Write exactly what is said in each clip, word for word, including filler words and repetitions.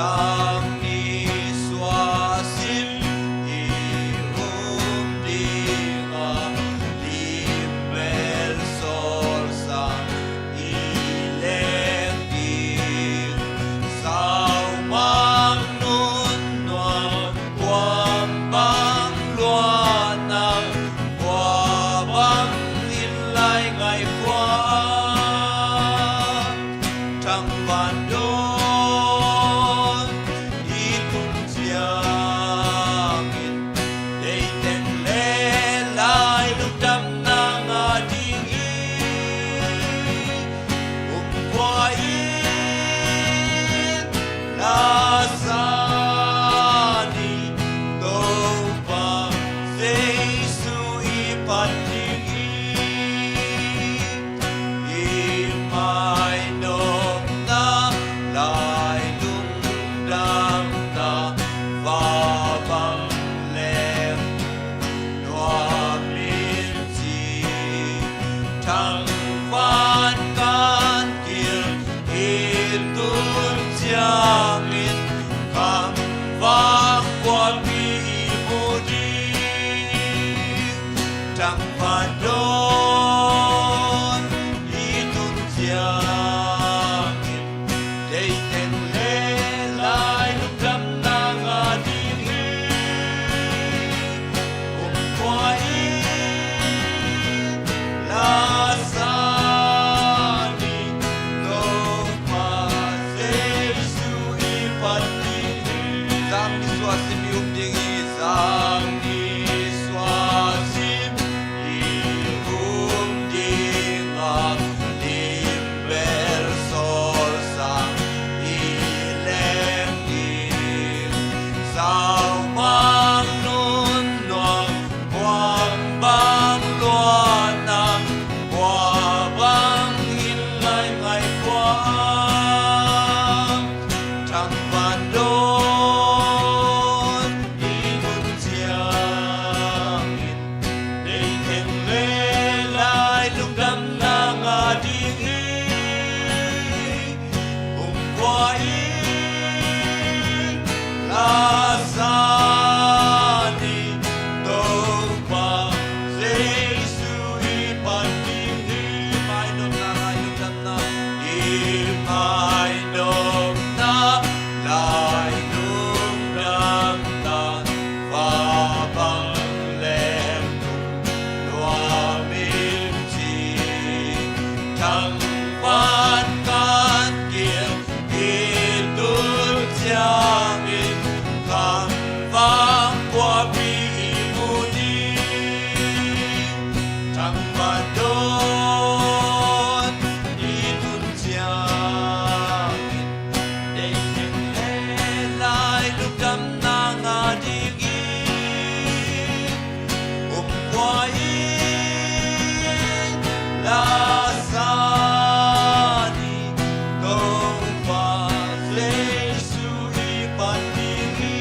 Ang ni suasim i um ding a, limbel sawl sang i leng ding. Saumang nun nuam, kuam bang luanna, kua bang in lai ngai kua. Thangvan dawn i tun ciangin, deiteng le lai lungdamna ngah ding hi. Um kua in la sa ni, Topa Jesu i pan ding hi. I mainopna lai lungdamna, va bang leng nuam in ci. Thangvan kan kil i tun ciangin, kham vang kuapi i mu ding. Thangvan dawn i tun ciangin, deiteng le lai lungdamna ngah ding hi. Um kua in la sa ni, Topa Jesu i pan ding hi. Sang ni suasim i um ding hi. Sang ni suasim i um ding a, limbel sawl sang i leng ding. Saumang nun nuam, kuam bang luanna, kua bang in lai ngai kua. Thangvan dawn i tun ciangin, deiteng le lai lungdamna ngah ding hi. Um kua in la sa ni, Topa Jesu i pan ding hi. Mainopna lai lungdamna, i mainopna lai lungdamna, va bang leng nuam in ci. Thangvan kan kil i tun ciangin, kham vang kuapi i mu ding. Thangvan dawn i tun ciangin, deiteng le lai lungdamna ngah ding hi. Um kua in la sa ni, Topa Jesu i pan ding hi.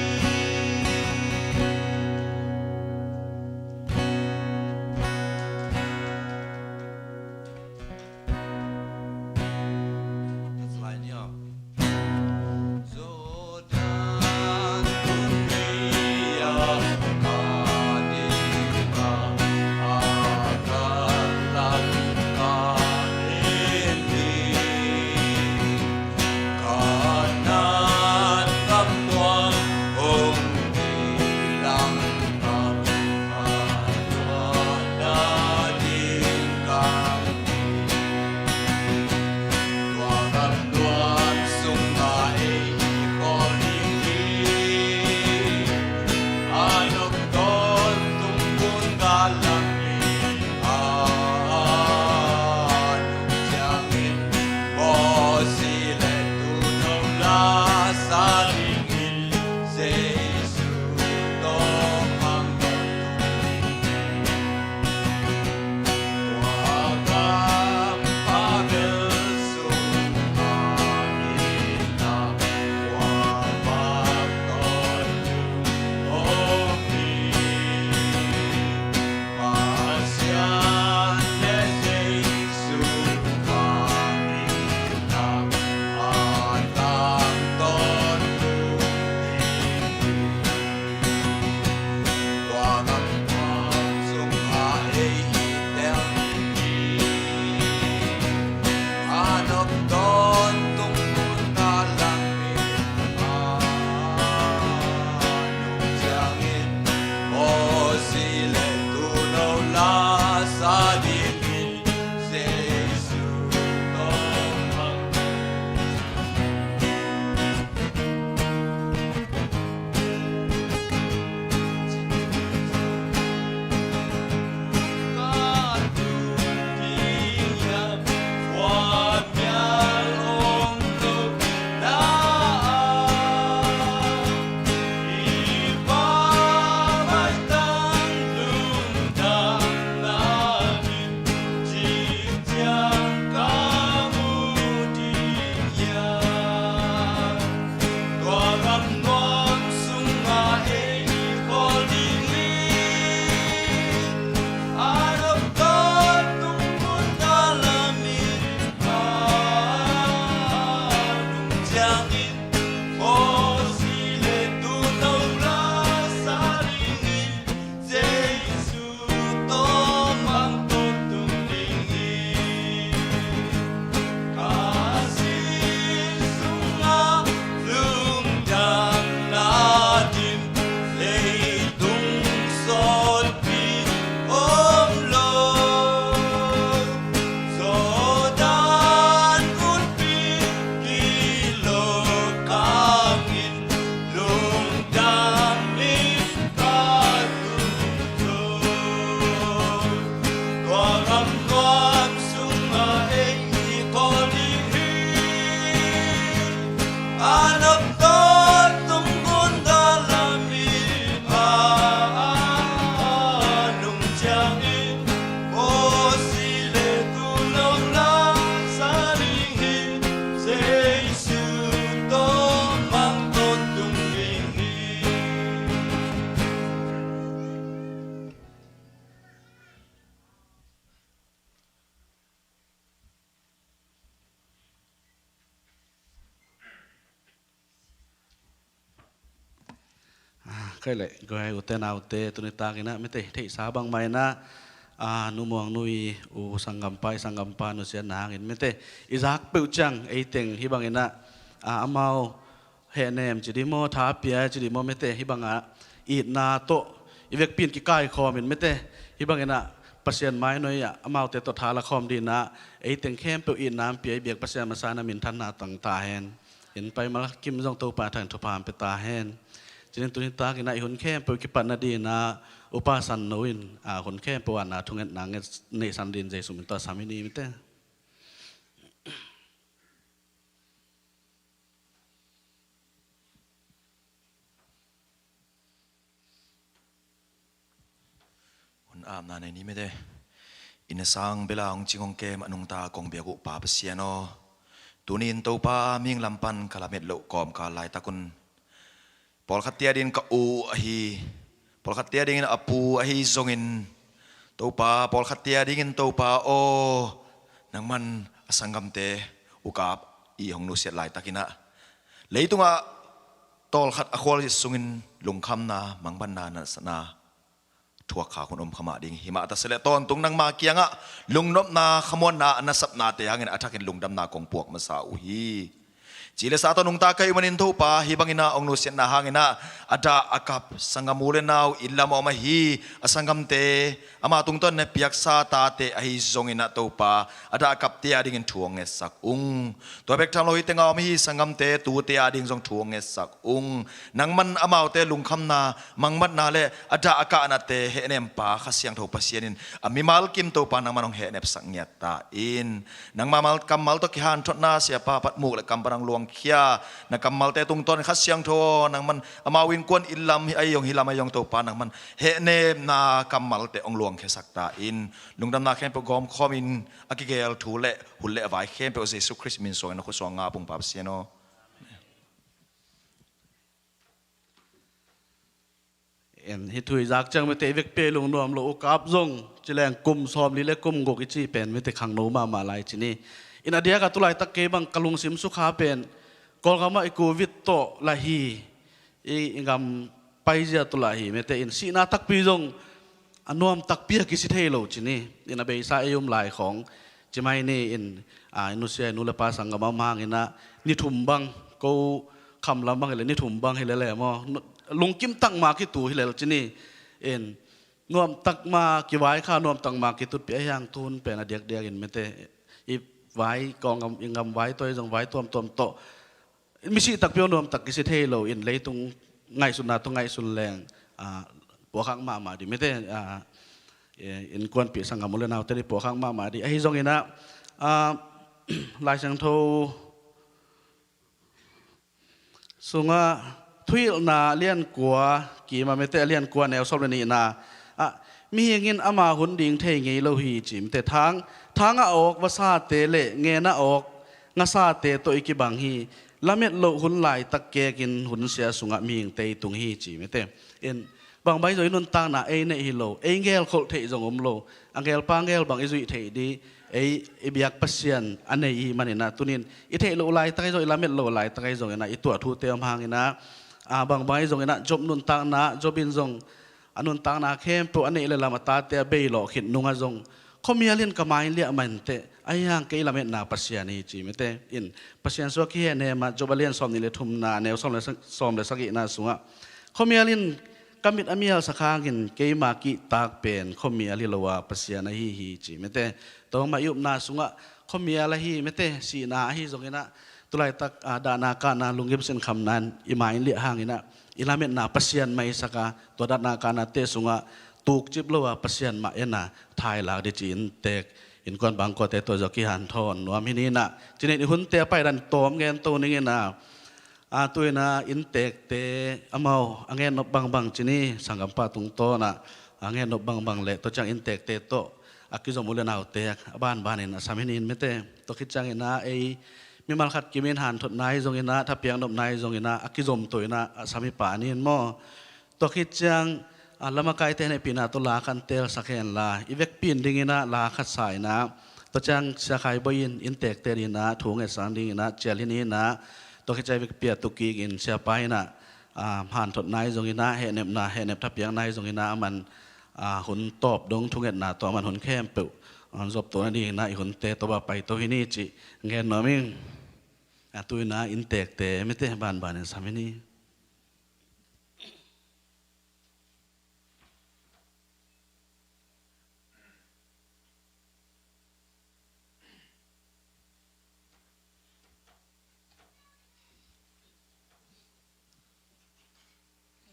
Siangin Mosi le Tuuno la sa ding hi, Jesu tawh mang tawntung ding hi. Ka sin sungah lungdamna dim leitung sawtpi om lo. Jordan vutpi kilawh kangin lungdamin ka tung zo. Tua gamnuam sungah ei i kawl ding hi. A nop tawntung gunda lam i pha a nung ciangin Mosi le Tuuno la sa ding hi. Jesu tawh mang tawntung ding hi. Ah, kei le guai, ute naute, tuni takin ah mite, theihsa bangmah in ah, ah, Nu Muang Nu i, u sanggampa, i sanggampa nusiatna hangin mite, i zak peuh ciang ei teng hih bangin ah, ah, amau hehnem ci ding maw, tha pia ci ding maw mite, hih bangah itna tawh i vekpi in kikaikhawm in mite, hih bangin ah Pasian mainawh ah amaute tawh tha lakhawm dingin ah ei teng khempeuh itna hong pia i biak Pasian masa in a minthanna tang ta hen. In pai mal kim zong Topa thang thupha hong pia ta hen. Ci-in tuni takin ah i hun khempeuh kipat nadingin ah Upa San No in, ah, hun khempeuh ah na thungetna nget, neihsan dingin Jesu min tawh sam hi ni mite. Hun apna nei ni mite. Inn a sang bel a hong cing hong kem a nungta kong biak uh Pa Pasian aw, tuni in Topa mihing lam pan ka lamet loh kawmkal laitak un pawlkhatte adingin ka u ahi, pawlkhatte adingin a pu ahi zongin, Topa, pawlkhatte adingin Topa aw, nangman a sanggamte ukap i hong nusiat laitakin ah leitungah tawlkhat a khualzin sungin lungkhamna, mangbatna, nasepna thuak khak hun om kha mah ding hi. Himah ta se leh tawntung nangma kiangah lungnopna, khamuanna, a nasepnate hangin a thakin lungdamna kong puak masa uh hi. Ci le sa tawh nungta ka hih manin Topa, hih bangin ah hong nusiatna hangin ah a dah a kap sanggam u le nau inn lam a om ahi a sanggamte, ama tungtawn na piaksa tate ahi zongin ah Topa, a dah a kapte adingin thu hong ngetsak ung. Tua bek tham lo, hih tengah om ahi sanggamte, tute ading zong thu hong ngetsak ung. Nangman amaute lungkhamna, mangbatna le a dah a kahnate hehnempa Kha Siangtho Pasian in a mimal kim Topa nangman hong hehnepsak ngiat ta in. Nangma mal, kammal tawh kihanthotna, siapa Pat Muk le kam pan hong luangkhia na kammalte tungtawn Kha Siangtho aw, nangman amau innkuan inn lam ahi zong, hih lam ahi zong Topa nangman hehnepna kammalte hong luangkhiasak ta in. Lungdamna khempeuh gawmkhawmin a kigel thu le hun le a vai khempeuh Jesu Khrist min suangin na khut suang ngap ung Pa Pasian aw. En, hih thu i zak ciang mite, i vekpi a i lungnuam lo ukap zong ci leng kum sawmli le kum guk i cih pen mite khangno mahmah lai ci ni. In a diakah tu laitak kei bang ka lungsim sukha pen Kawlgamah i Covid tawh lah hi. I, i gam paizia tawh lah hi mite, in sihna takpi zong a nuam takpi a kisi thei lo ci ni. In a beisa ei um lai khawng ci mai ni. In, a, i nusia i nu le pa sanggam a om hangin ah ni thum bang, ko kham lam bang hi leh ni thum bang hi leh le maw, lungkim tak ma kitu hi lel ci ni. In nuam tak ma kivaikha, nuam tak ma kitutpih ahi hang tu hun pen a diakdiakin mite, i vai, Kawlgam, i gam vai tawh ahi zong vai tuamtuam tawh misi takpi a nuam tak kisi thei lo in leitung ngaihsutna tawh ngaihsun leng, ah, puakhak mahmah dih mite, ah, eh, innkuanpih sanggam u le naute dih puakhak mahmah dih. Ahi zongin ah, ah, Lai Siangtho sungah Thuhilhna lian kua, kimah mite, a lian kua neu sawm le nihna ah, mihing in ama hun ding thei ngei lo hi ci mite, thang, thang a awk vasate le ngen a awk ngasate tawh i kibang hi. Lamet loh hun laitak kekin hunsia sungah mihingte i tung hi ci mite. In bang bang hi zong i nuntakna ei neih hi lo, ei gelkholh theih zong om lo, a gelpa gel bang i zuih theih dih, ei i biak Pasian a nei i hih manin ah, tunin i theih loh laitak ahi zong, i lamet loh laitak ahi zongin ah, i tuah thute om hangin ah, a, bangbang ahi zongin ah, Job nuntakna, Job in zong a nuntakna khempeuh a neih le lam a tate a bei lawh khit nungah zong, khuamial in ka mai liah mah inteh, ahi hang kei lametna Pasian hi ci mate. In Pasian suak kihehnem ah, Job a lian sawmnih le thumna, a neu sawm le sa-, sawm le sagihna sungah, khuamial in ka mit a mialsak hangin keima kihtak pen khuamial hi lo a Pasian ahi hi ci mate. Tua mah i upna sungah khuamial ahi mate, sihna ahi zongin ah, tulaitak, a, dahna kahna lunggim sinkhamna in i mai liah hangin ah, i lametna Pasian maisak a, tua dahna kahnate sungah tukcip lo a Pasian mah en a thailak ding ci-in tek, innkuan bangkuate tawh zong kihanthawn nuam hi ni in ah. Cinin i hunte a paidan tawm gen to ning in ah, a, tu in ah inntekte amau a ngen nop bangbang ci ni, sanggampa tungtawn ah a ngen nop bangbang le tua ciang inntekte tawh a kizom u le naute a banbanin a sam hi ni in mate. Tua khit ciangin ah ei mimal khat kimin hanthotna hi zongin ah, thapiak nopna hi zongin ah, a kizom to in ah a sam hi pah ni in maw. Tua khit ciang, a, lamakaite hehpihna tawh la khat telsak hen la, i vekpi in dingin ah la khat sa in ah, tua ciang Sia Khai Bawi in inntekte dingin ah thu ngetsak dingin ah cial hi ni in ah, tua khit ciang i vekpi a tu kik in siapa in ah, a, hanthotna hi zongin ah, hehnepna, hehnep thapiakna hi zongin ah, aman, a, hun tawp dong thungetna tawh aman hun khempeuh, a, zop to nadingin ah i hunte tawh ba pai to hi ni cih ngen nuam ing. A, tu in ah inntekte mate banbanin sam hi ni.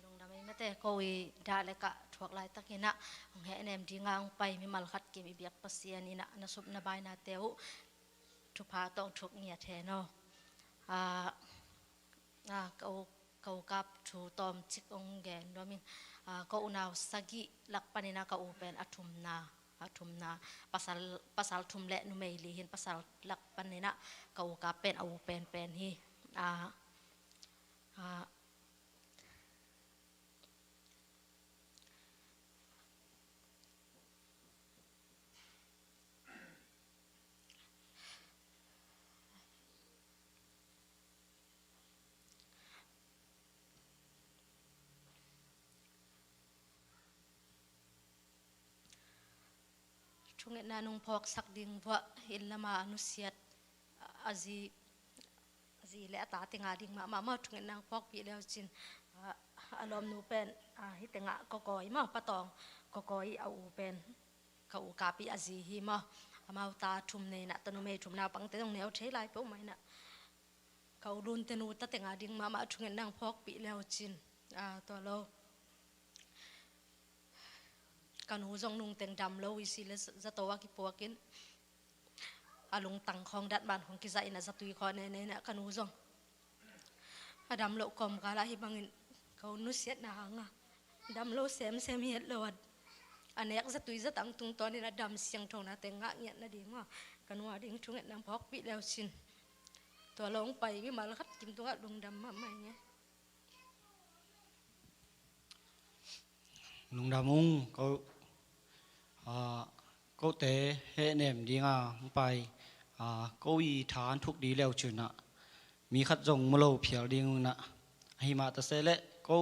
Lungdam ei mate, ko i dah le kah thuak laitakin ah hong hehnem ding a hong pai mimal khat kim i biak Pasian in ah na sup na bainate uh thupha tawh hong thuk ngiat hen aw. A, a, ka u, ka u kap thu tawmcik hong gen nuam ing. A, ka unau sagih lak panin ah ka u pen a thumna, a thumna, pasal, pasal thum le numei li hi in, pasal lak panin ah ka u kap pen a u penpen hi. A, a, Thungetna nong phawksak ding vuah, inn lam a nusiat a zi, a zi le a ta teng a ding mahmah maw, thungetna nong phawkpih le uh cin, a, a lawmnu pen, a, hih teng ah Kawkawi maw, Patawng Kawkawi a u pen ka u kap i a zi hi maw. Amau ta thum nei in ah, ta numei thum, naupangte zong neu thei lai peuhmah in ah, ka u Lunte nu ta teng a ding mahmah thungetna nong phawkpih le uh cin, a, tua lo, ka nu zong nungteng dam lo i si le zato a kipuak in, a lungtang khawng datman khawng kizah in ah zatui khawng a nene in ah, ka nu zong a dam loh kawmkal ah hih bangin ka u nusiatna hang a dam lo semsem hi het lo a, a nek zatui zatang tungtawn in a dam siangthona teng ngah ngiat nading maw, ka nu a ding thungetna nong phawkpih le uh cin. Tua lo hong pai mimal khat kim tungah lungdam mahmah ing e. Lungdam ung, ko, a, kote hehnem ding a hong pai, a, ko i tha an thuk ding le uh cin ah, mi khat zong mu lo phial ding un ah, ahi mah ta se leh ko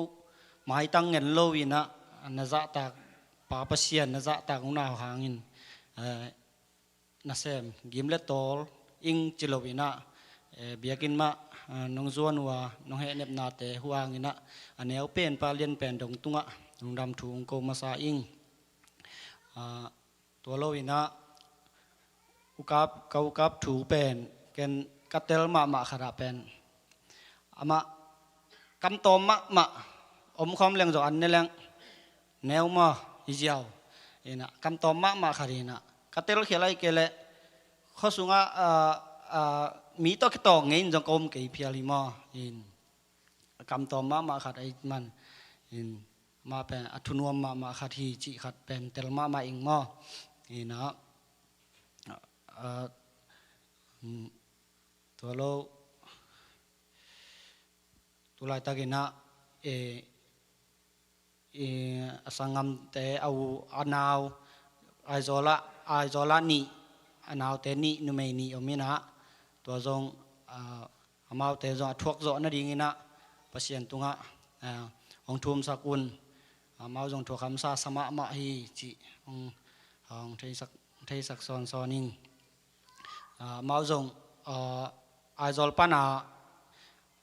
maitang ngen lo in ah, na zahtak Pa Pasian, na zahtak unau hangin, eh, nasem gim le tawl ing ci lo in ah, eh, biakinn mah, ah, nong zuan uh a, nong hehnepnate uh hangin ah, a neu pen, pa lian pen dong tungah lungdam thu hong ko masa ing. Ah, tua lo in ah, u kap, ka u kap thu pen ken ka tel mahmah khat ah pen, amah kam tawm mahmah, om khawm leng zong an ne leng neu maw, i ziau in ah, kam tawm mahmah khat in ah, ka tel khial ahih kei leh khua sungah, ah, ah, mi tawh kitawng ngei in zong ka om kei phial hi maw, in kam tawm mahmah khat ahih man in, mah pen a thunuam mahmah khat hi cih khat pen tel mahmah ing maw. In ah, ah, mm, tua lo, tu laitak in ah, eh, eh, a sanggamte, a u, a nau, Aizawl ah, Aizawl ah nih, a naute nih, numei nih om inah, tua zong, ah, amaute zong a thuak zawh nadinginah Pasian tungah, ah, hong thumsak un. Amau zong thuakhamsa sa mahmah hi cih hong, hong theisak, theisak sawnsawn ing. Ah, amau zong, ah, Aizawl pana,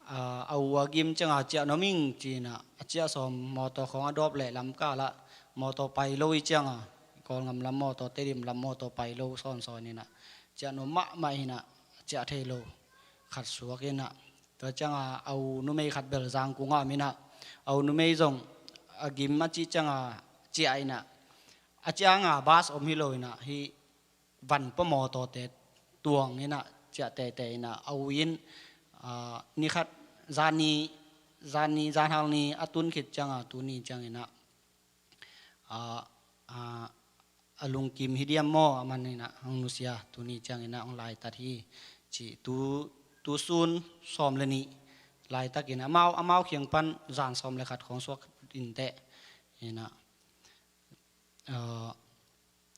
ah, a u a gim cianga ciah nuam ing ci-inah, a ciah sawm mawtaw khawng a dawp leh lamkal ah mawtaw pai lo i cianga, Kawlgam lam mawtaw, Tedim lam mawtaw pai lo sawnsawn inah, ciah nuam mahmah inah, ciah thei lo khat suak inah, tua cianga a u numei khat bel Zangkung ah om inah, a u numei zong a gim a cih cianga ciah inah, a cianga bas om hi lo inah, hih van pua mawtawte tuang inah ciah teitei inah, a u in, ah, ni khat zani, zani, zanhal ni a tun khit cianga, tuni cianginah, ah, ah, a lungkim hi diam maw, a man inah hong nusia, tuni cianginah hong laitat hi ci. Tu, tu sun sawm le nih laitakin amau, amau khiang pan zan sawm le khat khawng suak inteh inah, ah,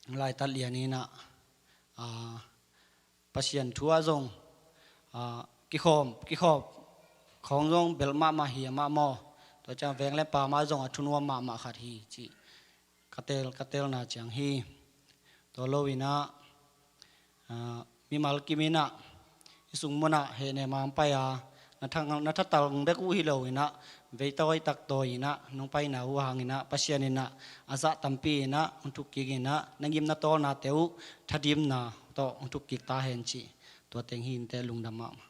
laitat lian inah, ah, Pasian thu ah zong, ah, kikhawm, kikhawm khawng zong belh mahmah hi amah maw. Tua ciang veng le pam ah zong a thunuam mahmah khat hi cih ka tel, ka telna ciang hi. Tua lo inah, ah, mimal kim inah, i sung munah hehnem a hong pai a, na thang, na thatang bek uh hi lo inah, veitawi taktawi inah nong paina uh hanginah, Pasian inah a zah tampi inah hong thukkik inah, na gimna tawlnate uh thadimna tawh hong thukkik ta hen cih. Tua teng hi inteh, lungdam mahmah.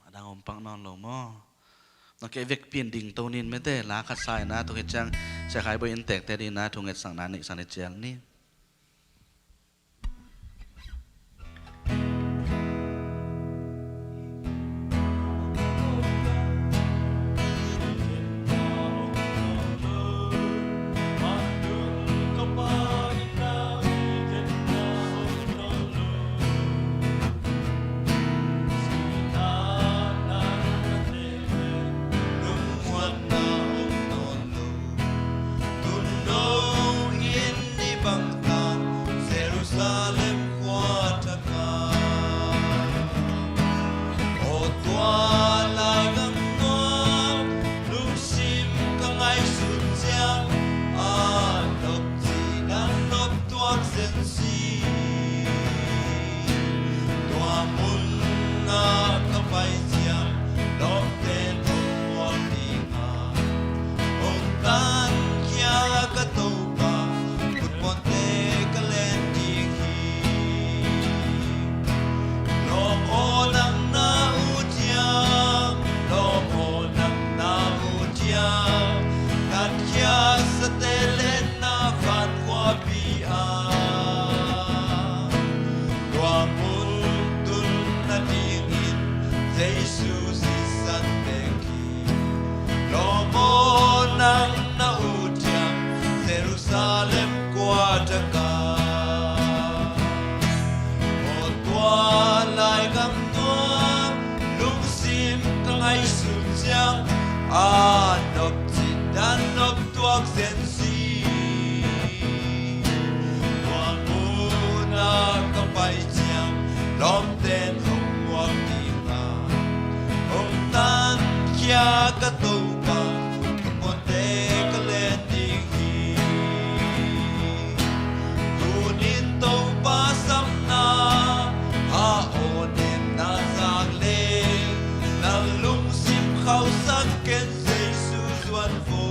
A dang om pak nawn lo maw? Na kei vekpi in dingto nin mete, la khat sa inah, tua khit ciang Sia Khai Bawi in tektek dingin ah thungetsakna neihsa ni cial ni. Aw tua laigam nuam, lungsim ka ngaihsun ciang, a nopci dan nop tuak zen si. Tua mun ah ka pai ciang, lawmte tawh muak ding a, hong tankhia ka Topa, kutpawnte ka len ding hi. Lawm aw nang na ut hiam, lawm aw nang na ut hiam, tankhia sate lenna van khuapi ah. Tua mun tun nadingin Jesu sisan teng hi. Lawm aw nang na ut hiam, Jerusalem kuataka. Aw tua laigam nuam, lungsim ka ngaihsun ciang, a nopci dan nop tuak zen si. Tua mun ah ka pai ciang, lawmten hong muak ding a, hong tankhia ka Topa, kutpawnte ka len ding hi. Tunin Topa sapna, a aw nemna zak leng, na lungsim khauhsak ken, Jesu zuan vo.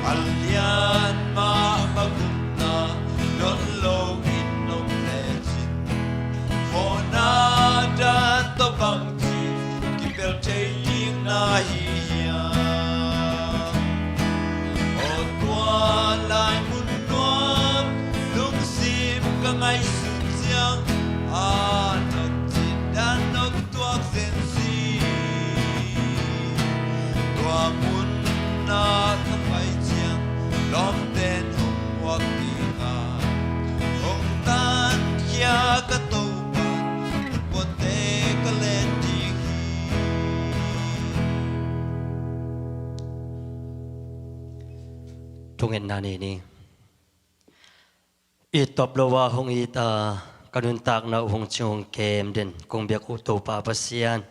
A lian mahmah gupna don loin om lecin, mawhna dan tawh bangci kipelh thei ding na hi hiam? Aw tua lai mun nuam, lungsim ka ngaihsun ciang, a nopci dan nop tuak zen si. Tua mun na Ngetna nei ni. It top lo a hong it a, ka nuntakna uh hong cing hong kem den kong biak uh Topa Pasian,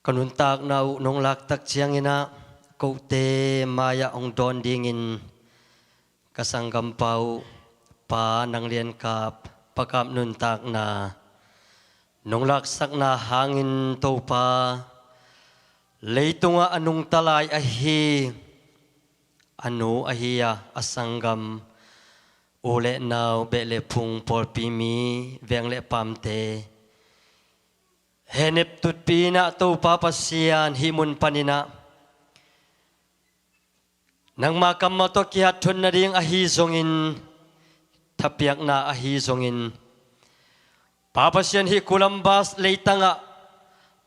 ka nuntakna uh nong laktak ciangin ah, kote mai-ah hong dawn dingin ka sanggampa uh Pa Nang Lian Kap, Pa Kap nuntakna nong laksakna hangin Topa, leitungah a nungta lai ahi a nu ahi a, a sanggam u le nau, beh le phung, pawlpi mi, veng le paamte hehnep tutpi in ah Topa Pasian, hih mun panin ah nangma kammal tawh kihat thon nading ahi zongin, thapiakna ahi zongin, Pa Pasian, hih Columbus leitangah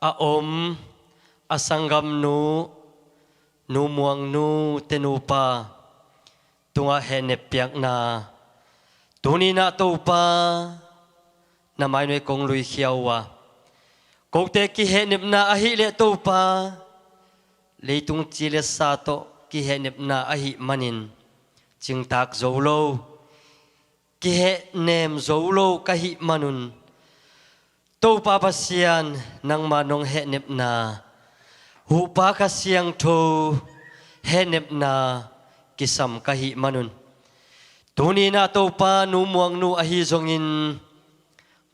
a om a sanggamnu, Nu Muang nu te nupa tungah hehnep piakna tuni in ah Topa, na mainuai kong luikhia uh a, kote kihehnepna ahih leh Topa, leitung ci le sa tawh kihehnepna ahih manin, cingtak zo lo, kihehnem zo lo ka hih manun, Topa Pasian, nangma nong hehnepna, Huhpa Kha Siangtho hehnepna kisam ka hih manun, tuni in ah Topa, Nu Muang nu ahi zongin,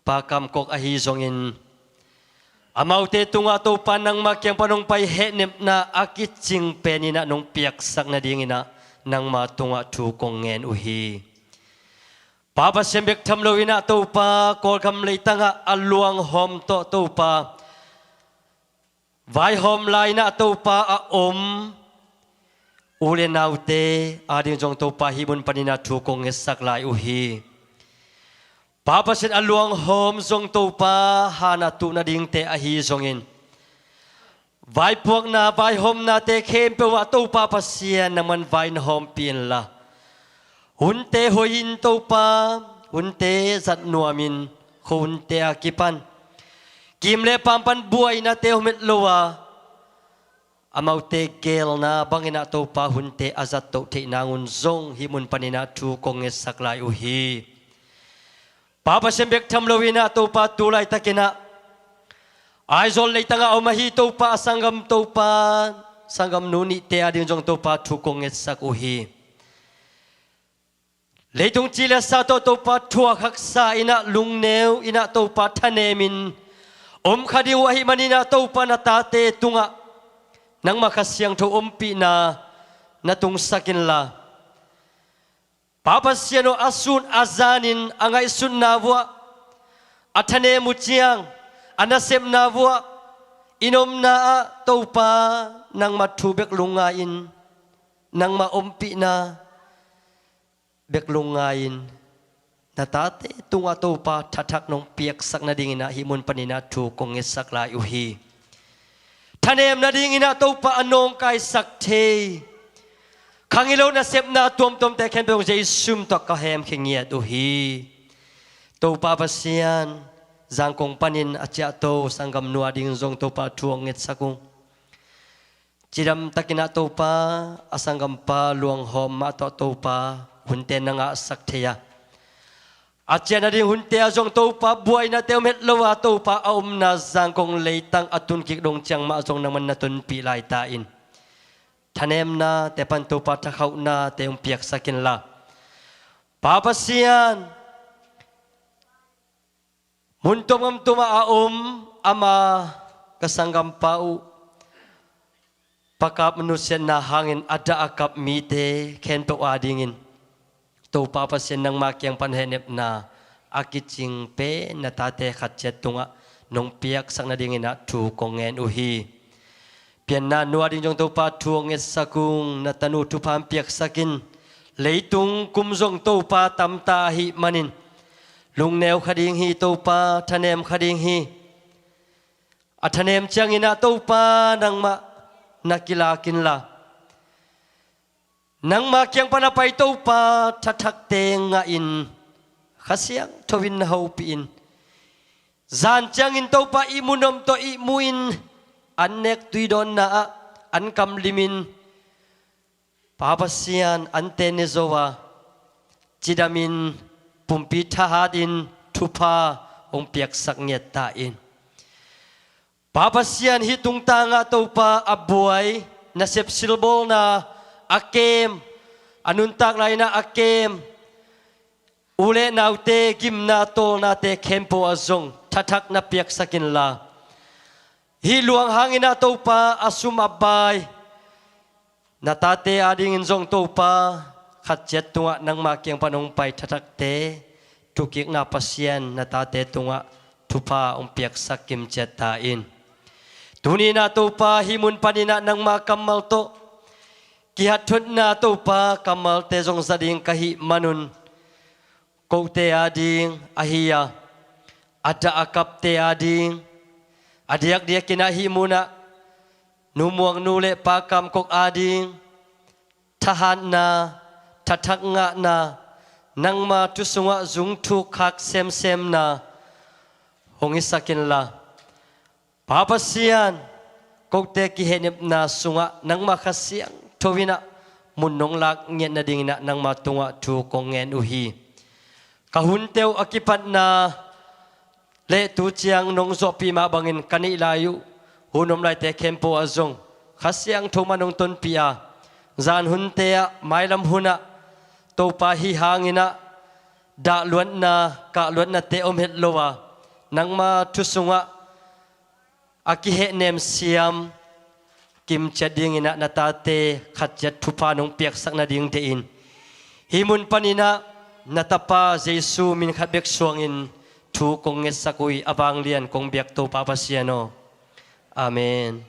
Pa Kam Kok ahi zongin, amaute tungah Topa, nangma kiang pan hong pai hehnepna a kicing pen in ah nong piaksak nadingin ah nangma tungah thu kong ngen uh hi. Pa Pasian, bek tham lo in ah Topa, Kawlgam leitangah a luanghawm tawh Topa, vaihawm lai in ah Topa a om u le naute ading zong Topa, hih mun panin ah thu kong ngetsak lai uh hi. Pa Pasian, a luanghawm zong Topa, han a tuh nadingte ahi zongin, vaipuakna, vaihawmnate khempeuh ah Topa Pasian, nangman vai na hawmpih inla, hunte hoi in Topa, hunte zat nuamin, khuahunte a kipan, kim le paam pan buainate hong met lo a, amaute geelna bangin ah Topa, hunte a zattoh theih nangun zong hih mun panin ah thu kong ngetsak lai uh hi. Pa Pasian, bek tham lo in ah Topa, tu laitakin ah Aizawl leitangah a om ahi Topa, a sanggam Topa, sanggamnu nihte ading zong Topa, thu kong ngetsak uh hi. Leitung ci le sa tawh Topa, thuak haksa in ah, lungneu in ah Topa, thanemin om kha ding uh ahih manin ah Topa, na tate tungah nangma Kha Siangtho ompihna na tungsak inla, Pa Pasian aw, a sun a zanin a ngaihsutna vuah, a thanem uh ciang a nasepna vuah, i omna ah Topa, nangma thu bek lungngai-in, nangma ompihna bek lungngai-in, na tate tungah Topa, thathak nong piaksak nadingin ah hih mun panin ah thu kong ngetsak lai uh hi. Thanem nadingin ah Topa, a nawngkaisak thei, khangilo nasepna tuamtuamte khempeuh Jesu min tawh ka hemkhia ngiat uh hi. Topa Pasian, Zangkong panin a ciahto sanggamnu ading zong Topa, thu hong ngetsak ung. Cidamtakin ah Topa, a sanggampa luanghawm mah tawh Topa, hunte na ngahsak thei a, a ciah nading hunte ah zong Topa, buainate om het lo a Topa, a omna Zangkong leitang a tunkik dong ciang mah zong nangman na tunpih laita in, thanemnate pan Topa, thakhauhnate hong piaksak inla, Pa Pasian, mun tuam gam tuam ah a om ama, ka sanggampa uh Pa Kap nusiatna hangin a dah a kap mite khempeuh adingin, Topa Pasian, nangma kiang pan hehnepna a kicing pen na tate khat ciat tungah nong piaksak nadingin ah thu kong ngen uh hi. Pianna nu ading zong Topa, thu hong ngetsak ung. Na tanu thupha hong piaksak in. Leitung kum zong Topa tamta ahih manin, lungneu kha ding hi Topa, thanem kha ding hi. A thanem ciangin ah Topa, nangmah na kilak inla, nangma kiang pan a pai Topa, thathakte ngahin, Kha Siangtho in na hopih in. Zan ciangin Topa, ihmu nuam tawh ihmu in, annek tui dawnna ah an kamlimin Pa Pasian an tene zo a, cidamin pumpi thahatin thupha hong piaksak ngiat ta in. Pa Pasian, hih tungtangah Topa a buai, nasep silbawlna a kem, a nuntak lai-inah a kem u le naute gimna tawlnate khempeuh ah zong thathak na piaksak inla, hih luang hanginah Topa a sum a bai na tate adingin zong Topa khat ciat tungah nangma kiang pan hong pai thathakte, thukikna Pasian na tate tungah thupha hong piaksak kimciat ta in. Tuni-inah Topa hih mun paninah nangma kammal tawh kihatthotna Topa kammalte zong za ding ka hih manun, kote ading ahi a, a dah a kapte ading, a diakdiakinah hih munah Nu Muang nu le Pa Kam Kok ading thahatna, thathak ngahna, nangma thu sungah zungthuk khak semsemna hong hisak inla, Pa Pasian, kote kihehnepna sungah nangma Kha Siangtho inah mun nong lak ngiat nadinginah nangma tungah thu kong ngen uh hi. Ka hunte uh a kipatna le tu ciang nong zawhpih mah bangin ka neih lai uh hun om laite khempeuh ah zong Kha Siangtho mah nong tonpih a, zan hunte ah, mailam hunah Topa hih hanginah dahluatna, kahluatnate om het lo a, nangma thu sungah a kihehnem siam kimciat dinginah na tate khat ciat thupha nong piaksak nading deih in, hih mun paninah na Tapa Jesu min khat bek suangin thu kong ngetsak uh hi. A vanglian kong biak Topa Pasian aw. Amen.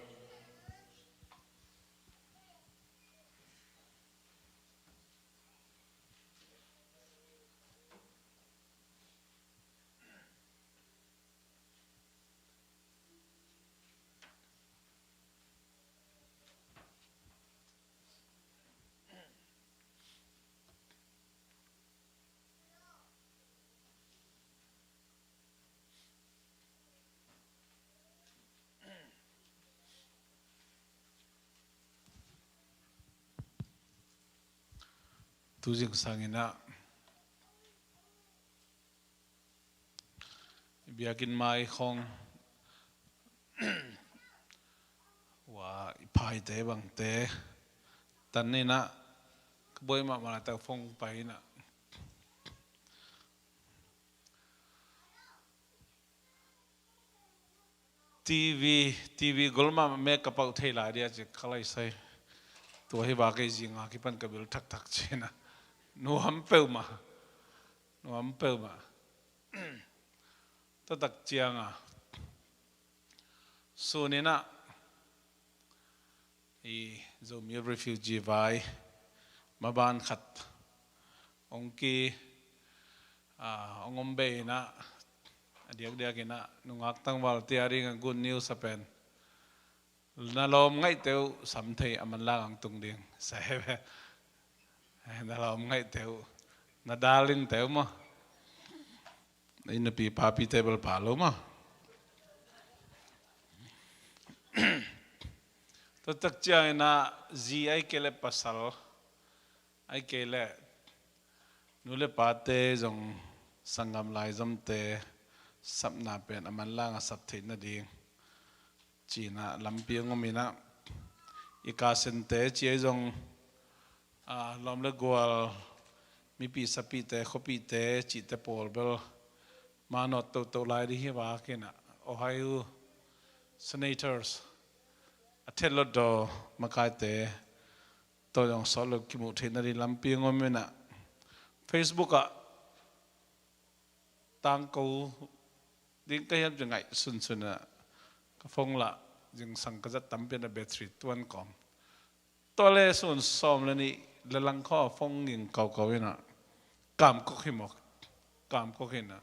Tu zingsang inah i biakinn mai khawng, ua, i phaite bangte tan inah ka buai mahmah laitak phone pai inah TV, TV gol mah mek ka pau thei lai dia ci ka lai sai. Tua hi ba kei zinga kipan ka bil thakthak cina. Nuam peuhmah. Nuam peuhmah. Taktak cianga suninah i Zomi refugee vai maban khat hong ki, ah, hong om bei inah, a diakdiak inah nungak tangvalte a dingah good news a pen na lawm ngaihte uh sam thei a manlang ang tung ding. Sa he ve. Na lawm ngaihte uh, na darlingte uh maw. Na innpi papi table pa lo maw. Taktak ciang inah zi ai kei le pasal ai kei le nu le pate zong sanggam laizomte sapna pen a manlang a sap theih nading cina lampi a ngom inah i kasente ci ai zong, ah, lawm le gual, mipi sapite, khuapite cihte pawl bel manawt tohtoh lai ding hi vak inah Ohio Senators a thet lotdaw makaite tawh zong sawt lo kimuh theih nading lampi a ngom inah Facebook ah tangko ding ka hiam ci ngaih sunsun ah ka phone lah zingsang ka zat tampi na battery tuan kawm. Tua le sun sawm le nih le lang khaw phone ging kaukau inah Kam Kok hi mawk. Kam Kok inah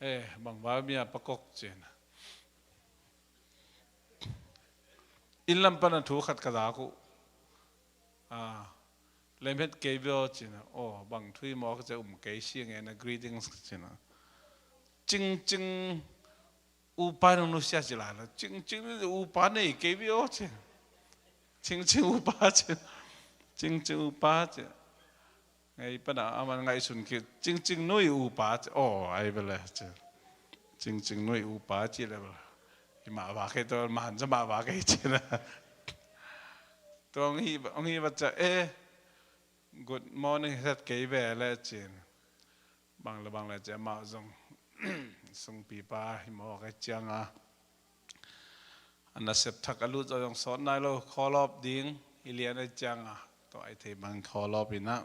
eh, bang va mi a Pa Kok cina. Inn lam pana thu khat ka zak uh. Ah, lemhet kei vio cina. Oh, bang thu hi maw ka ci a, um kei si nge na greetings cina. Cingcing Upa nong nusia ci lai lo. Cingcing upa nei kei vi aw ci. Cingcing upa ci. Cingcing upa ci. Ngei pana aman ngaihsun kik. Cingcing nui upa ci. Aw, ai bele ci. Cingcing nui upa ci le bele. Ima va kei to man za ma va kei ci na. Tuang hi, ong hi va ca e. Good morning, het kei ve le cin. Bang le bang le cin amah zong sungpipa hi mawk ai cianga. A nasep thak a lut zong sawt nai lo khawlawp ding hi lian ai cianga. Tua ai thei bang khawlawp inah.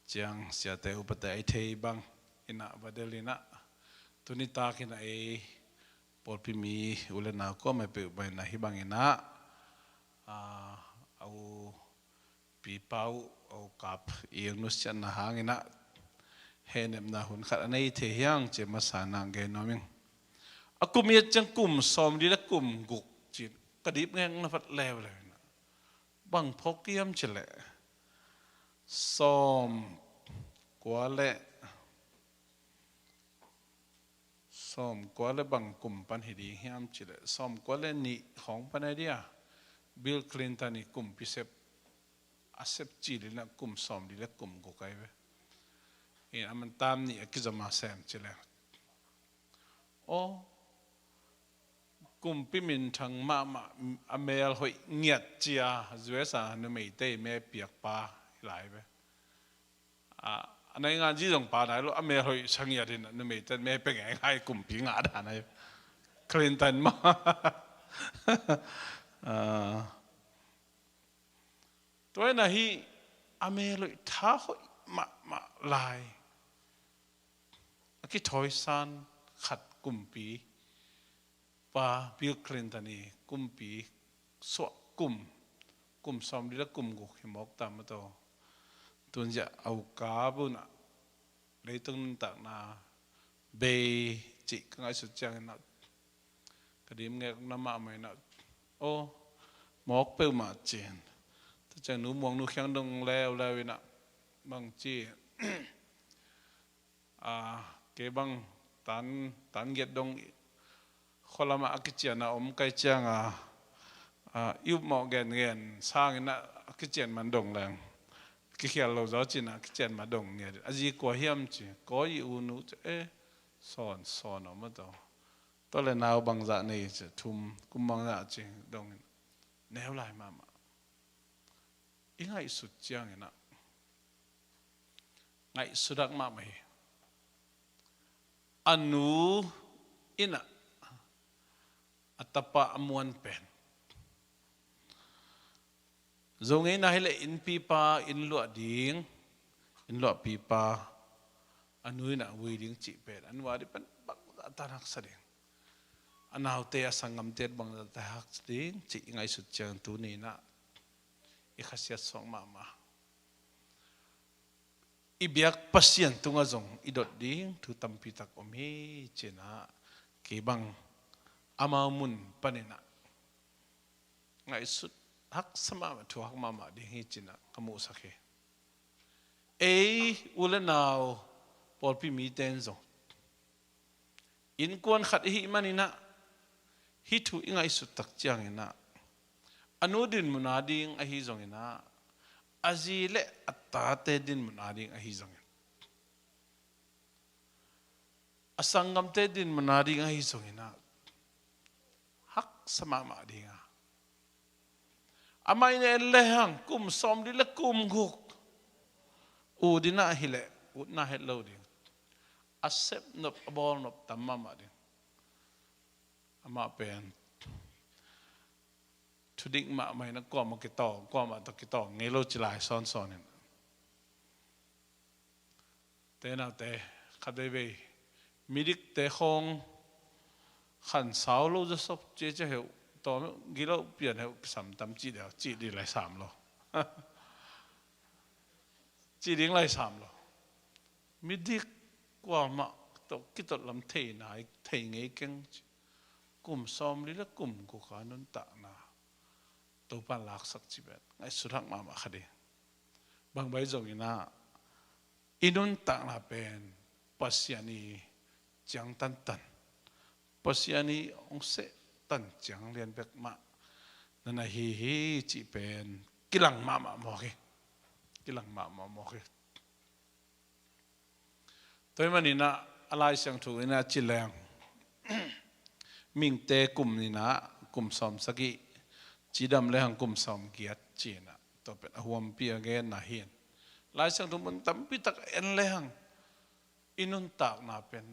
Ciang siate upate ai thei bang inah vadel inah. Tuni tak inah ei pawlpi mi u le nau kuamah peuh bang inah hi bang inah. A, a u pipa uh, a u kap i ang nusiatna hang inah. Hehnepna hun khat a nei thei hiang ci masa inah gen nuam ing. A kum i et ciang kum sawm li le kum guk cin. Ka dip ngek na vat leuleu inah. Bang phawk hiam ci leh. Sawm kua le Sawm kua le bang kum pan hi ding hiam ci leh. Sawm kua le nih khawng pan ai dia. Bill Clinton i kumpi sep. A sep ci li na kum sawm li le kum guk ai ve. In aman tam nih a kizom a sem ci leh. Aw. Kumpi minthang mahmah a mel hoih ngiat cia. U S a numeite me piakpa hi lai ve. A, a nai ngan zi zong pa nai lo, a mel hoih sa ngiat in, numei ten me pe ngei ngai kumpi ngah dan ai. Clinton ma. A, tua inah hi a mel hoih tha hoih mahmah lai. A kithawisan khat kumpi pa Bill Clinton i kumpi suah kum, kum sawm li le kum guk hi mawk tam a to. Tunziah a u kap unah leitung nuntakna bei cih ka ngaihsut ciang inah. Ka dim ngek na mahmah inah. Aw, mawk peuhmah cin. Tua ciang nu muang nu khiang dong leuleu inah. Bang ci. A, kei bang tan, tan giat dong khualamah a kician a om kai cianga, a, i upmawh gengen sangin a kician man dong leng. Kikhial lo zaw cin a kician ma dong ngiat. A zi kua hiam ci, kawi i u nu ci, e, sawn, sawn om a to. Tua le nau bangzah nei ci, thum, kum bangzah ci, dongin. Neu lai mahmah. I ngaihsut ciang inah. Ngaihsut hak mahmah hi. A nu inah a tapa a muan pen. Zo ngeina hileh innpipa, inn luah ding, inn luahpipa, a nu inah vui ding cih pen. A nu a dih pen bangzah tan haksa ding. A naute a sanggamte bangzah tan haksa ding cih i ngaihsut ciang tuni inah. I khasiat suak mahmah. I biak Pasian tungah zong i dot ding thu tampi tak om hi ci inah, kei bang amau mun pan inah ngaihsut haksa mahmah, thuak mahmah ding hi ci inah ka muhsak hi. Ei u le nau pawlpi mite in zong innkuan khat i hih man inah, hih thu i ngaihsut tak ciang inah, a nu dinmun a ding ahi zong inah, a zi le a tate dinmun a ding ahi zongin, a sanggamte dinmun a ding ahi zong inah, haksa mahmah ding a. Amah in en lehang kum sawm li le kum guk. U dinah hileh utna het lo ding. A sep nop, a bawl nop tam mahmah ding. Amah pen thudik mahmah inah kuamah kitawng, kuamah tawh kitawng ngei lo ci lai sawnsawn in. Te naute, khat veivei midikte khawng khansau lo zawsop ciacia heuh, tawm heuh, gilo pian heuh kisam tam cih deuh, cih ding lai sam lo. Cih ding lai sam lo. Midik kuamah tawh kitotlam thei nai, thei ngei keng ci. Kum sawm li le kum guk a nuntakna Topan laksak ci pen ngaihsut hak mahmah kha ding. Bang bai zong inah i nuntakna pen Pasian i ciang tantan, Pasian i hong seh tan ciang lian bek mah na na hi hi cih pen kilang mahmah mawk hi. Kilang mahmah mawk hi. Tua hi maninah a Lai Siangtho inah ci leng mihingte kum ninah kum sawm sagih, cidam lehang kum sawm giat cinah tua pen a huampi a genna hin. Lai Siangtho mun tampi tak en lehang i nuntakna pen,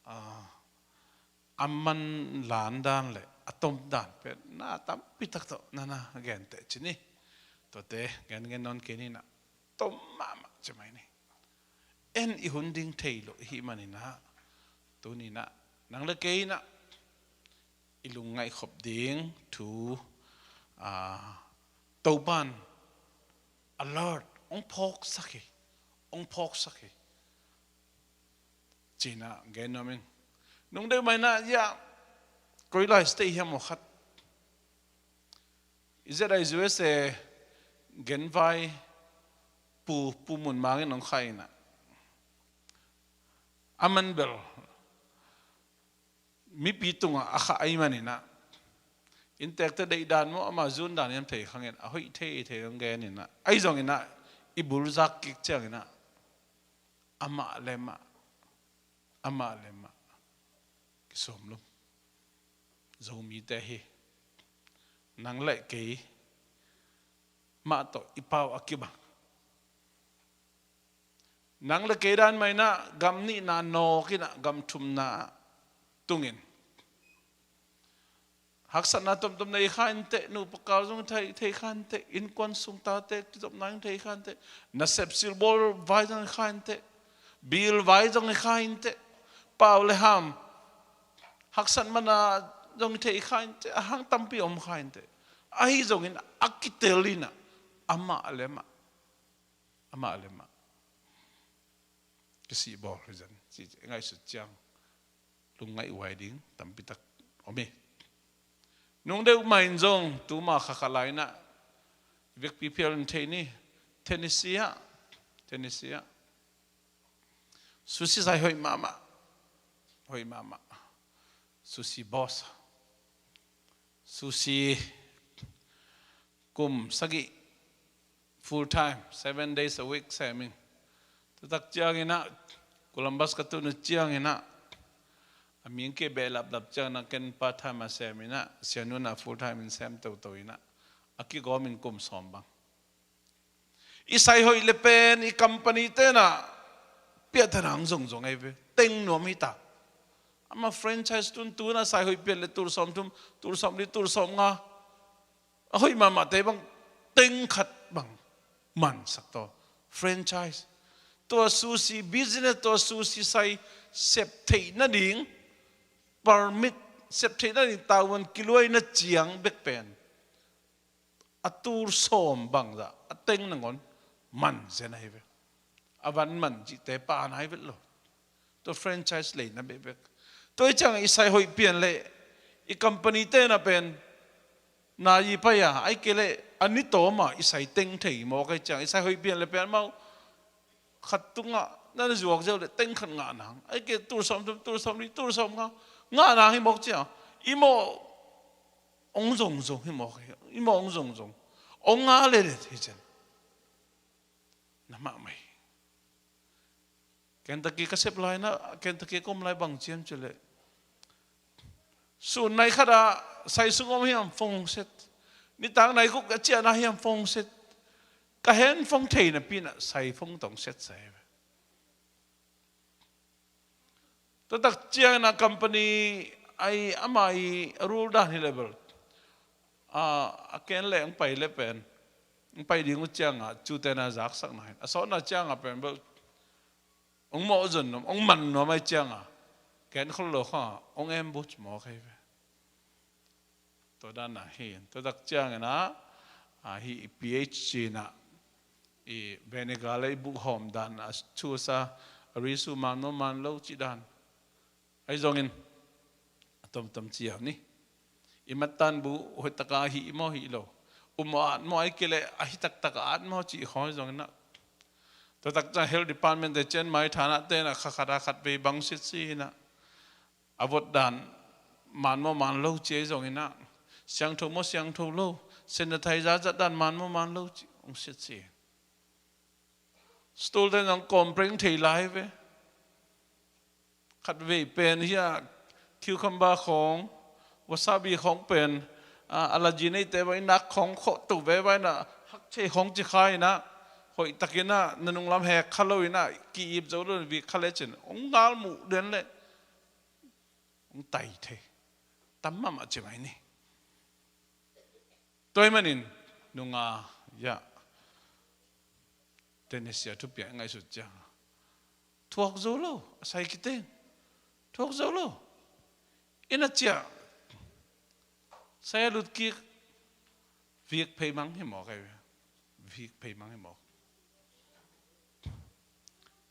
ah, a manlan dan le a tom dan pen na tampi tak tawh na na genteh ci ni. Tuate gen gen nawn kei ninah tom mahmah ci mai ni. En i hun ding thei lo i hih maninah tuninah nang le kei inah i lungngaih khop ding thu, ah, Topan alert hong phawksak hi. Hong phawksak hi. Cinah gen nuam ing. Nung deuh mainah ya koi lai state hiam aw khat i zet a i U S A genvai pu, pu mun mangin hong khai inah a man bel mipi tungah a khah ahi maninah inntekte deih dan maw ama zun dan hiam thei khangin a hoih thei thei hong geninah ahi zonginah i bul zak kik cianginah amah le mah, amah le mah kisawm lum. Zomite hi. Nang le kei mah tawh i pau a kibang. Nang le kei dan mainah gam nihna nawkinah gam thumna tungin haksatna tomtom nei kha inteh, nupa kal zong thei, thei kha inteh, innkuan sung tate kizopna in thei kha inteh, nasep silbawl vai zong kha inteh, bil vai zong kha inteh, pau le ham haksat mana zong thei kha inteh, a hang tampi om kha inteh. Ahi zongin a kitel inah amah le mah, amah le mah kisih bawl hi zan ci ngaihsut ciang lungngaih huai ding tampi tak om hi. Nung deuh mah in zong tuma khakha lainah i vekpi phial in thei ni. Tennessee ah, Tennessee ah sushi sai hoih mahmah, hoih mahmah. Sushi boss, sushi kum sagih full time, seven days a week sem ing. Tutak cianginah Columbus ka tun uh cianginah a ming ke behlaplap cianginah ken part time a sem inah sianunah full time in sem toto inah a kigawmin kum sawm bang. I sai hoih le pen i company tenah piahtana ang zongzong ahi ve. Teng nuam hita. Ama franchise tuntun a sai hoih pian le tul sawm thum, tul sawm li, tul sawm nga a hoih mahmahte bang teng khat bang mansak tawh franchise. Tua sushi business, tua sushi sai sep theih nading permit, sep theih nading tavuan kiluaina ciang bek pen a tul sawm bangzah a teng nangawn man zen ahi ve. A van man cihte pan ahi vet lo. Tua franchise leina bekbek. Tua i ciangah i sai hoih pian le i company tena pen na i pai a, ai kei le a ni tawma i sai teng thei mawk ai ciang i sai hoih pian le pen mau khat tungah na na zuak zeu le teng khat ngah nang. Ai kei tul sawm thum, tul sawm li, tul sawm nga ngah nang hi mawk ciang i mawh ong zongzong hi mawk hi. I mawh ong zongzong ong nga le let hi cian. Na mahmah hi. Kentucky ka sep lai na, Kentucky ka om lai bang ciam ci le sun nai khat ah sai sung om hiam phone set. Nitak nai kuk a ciah na hiam phone set. Ka hen phone thei napi na sai phone tong set sai. Tua tak ciangin a company ai ama i rule dan hi level a, a ken le ang pai le pen ang pai ding uh cianga cute na zaksak na hin a sawtna cianga pen bel ong mawh zon nuam, ong man nuam ai cianga ken khol lo kha ong ambush mawk hi ve. Tua dan a hi, tua tak ciangin a, a hi i P H C na i vinegar le i bukhawm dan a thu sa a ri su man maw man lo cih dan. Ahi zongin a tomtom ciau ni. I mattan bu hoihtaka hi i maw hi lo. Um maw at maw ai kei le a hi taktak at maw cih khawi zongin a. Tua tak ciang health department te cian mai thana te na kha khat a khat vei bang sit si hi na. A vot dan man maw man lo ci ahi zongin ah, siangtho maw siangtho lo, sanitizer zat dan man maw man lo ci, hong siat si. Stool te zong kawmpreng thei lai ve. Khatvei pen hi a, cucumber khawng, wasabi khawng pen, a, allergy neite bang in nak khawng khawh to ve bang in ah, hakthei khawng ci kha in ah, hoih takin ah, na nunglam hek kha lo in ah, ki-ip zo lo in vik kha lecin, hong ngal muh den leh hong tai thei. Tam mahmah ci mai ni. Tua ahih manin nunga, ya, Tenesia thupiang i ngaihsut ciang, thuak zo lo, a sai kiteng. Thuak zo lo. Inn a ciah, sai a lut kik. Vik phei mang hi mawk ei. Vik phei mang hi mawk.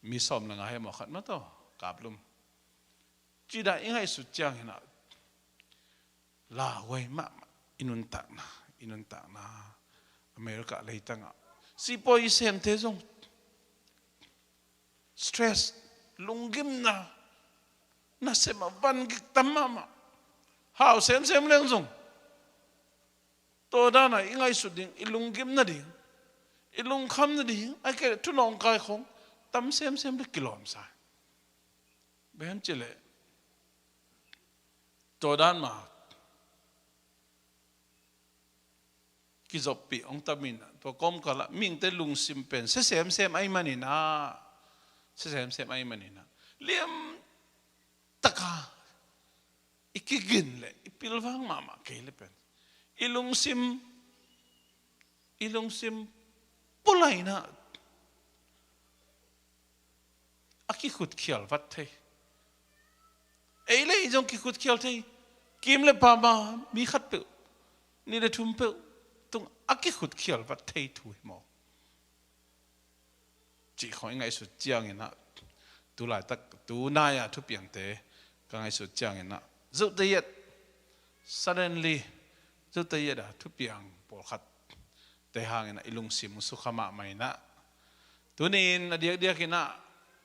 Mi sawm le nga hi mawk, khat mah tawh kaplum. Ci dan i ngaihsut ciangin ah, lauhuai mahmah i nuntakna, i nuntakna America leitangah sipawi i semte zong stress, lunggimna, nasem a van gik tam mahmah. Hau semsem leng zong, tua dan a i ngaihsut ding, i lunggim nading, i lungkham nading, a kei le thunawngkai khawng tam semsem le kilawm sa. Bang hiam cih leh tua dan mah kizoppih hong tam in ah, tua kawmkal ah mihingte lungsim pen sia semsem ahih manin ah, sia semsem ahih manin ah, liam taka i kigin leh i pilvang mahmah kei le pen, i lungsim, i lungsim pulai in ah, a kikhutkhial vat thei. Ei le ei zong kikhutkhial thei. Kim le pama, mi khat peuh, nih le thum peuh tung a kikhutkhial vat thei thu hi maw? Cih khawng i ngaihsut ciangin ah, tu laitak, tu nai-a thupiangte ka ngaihsut ciangin ah, zote yet, suddenly, zote yet a thupiang pawlkhat te hangin ah i lungsim sukha mahmah in ah, tuni-in a diakdiakin ah,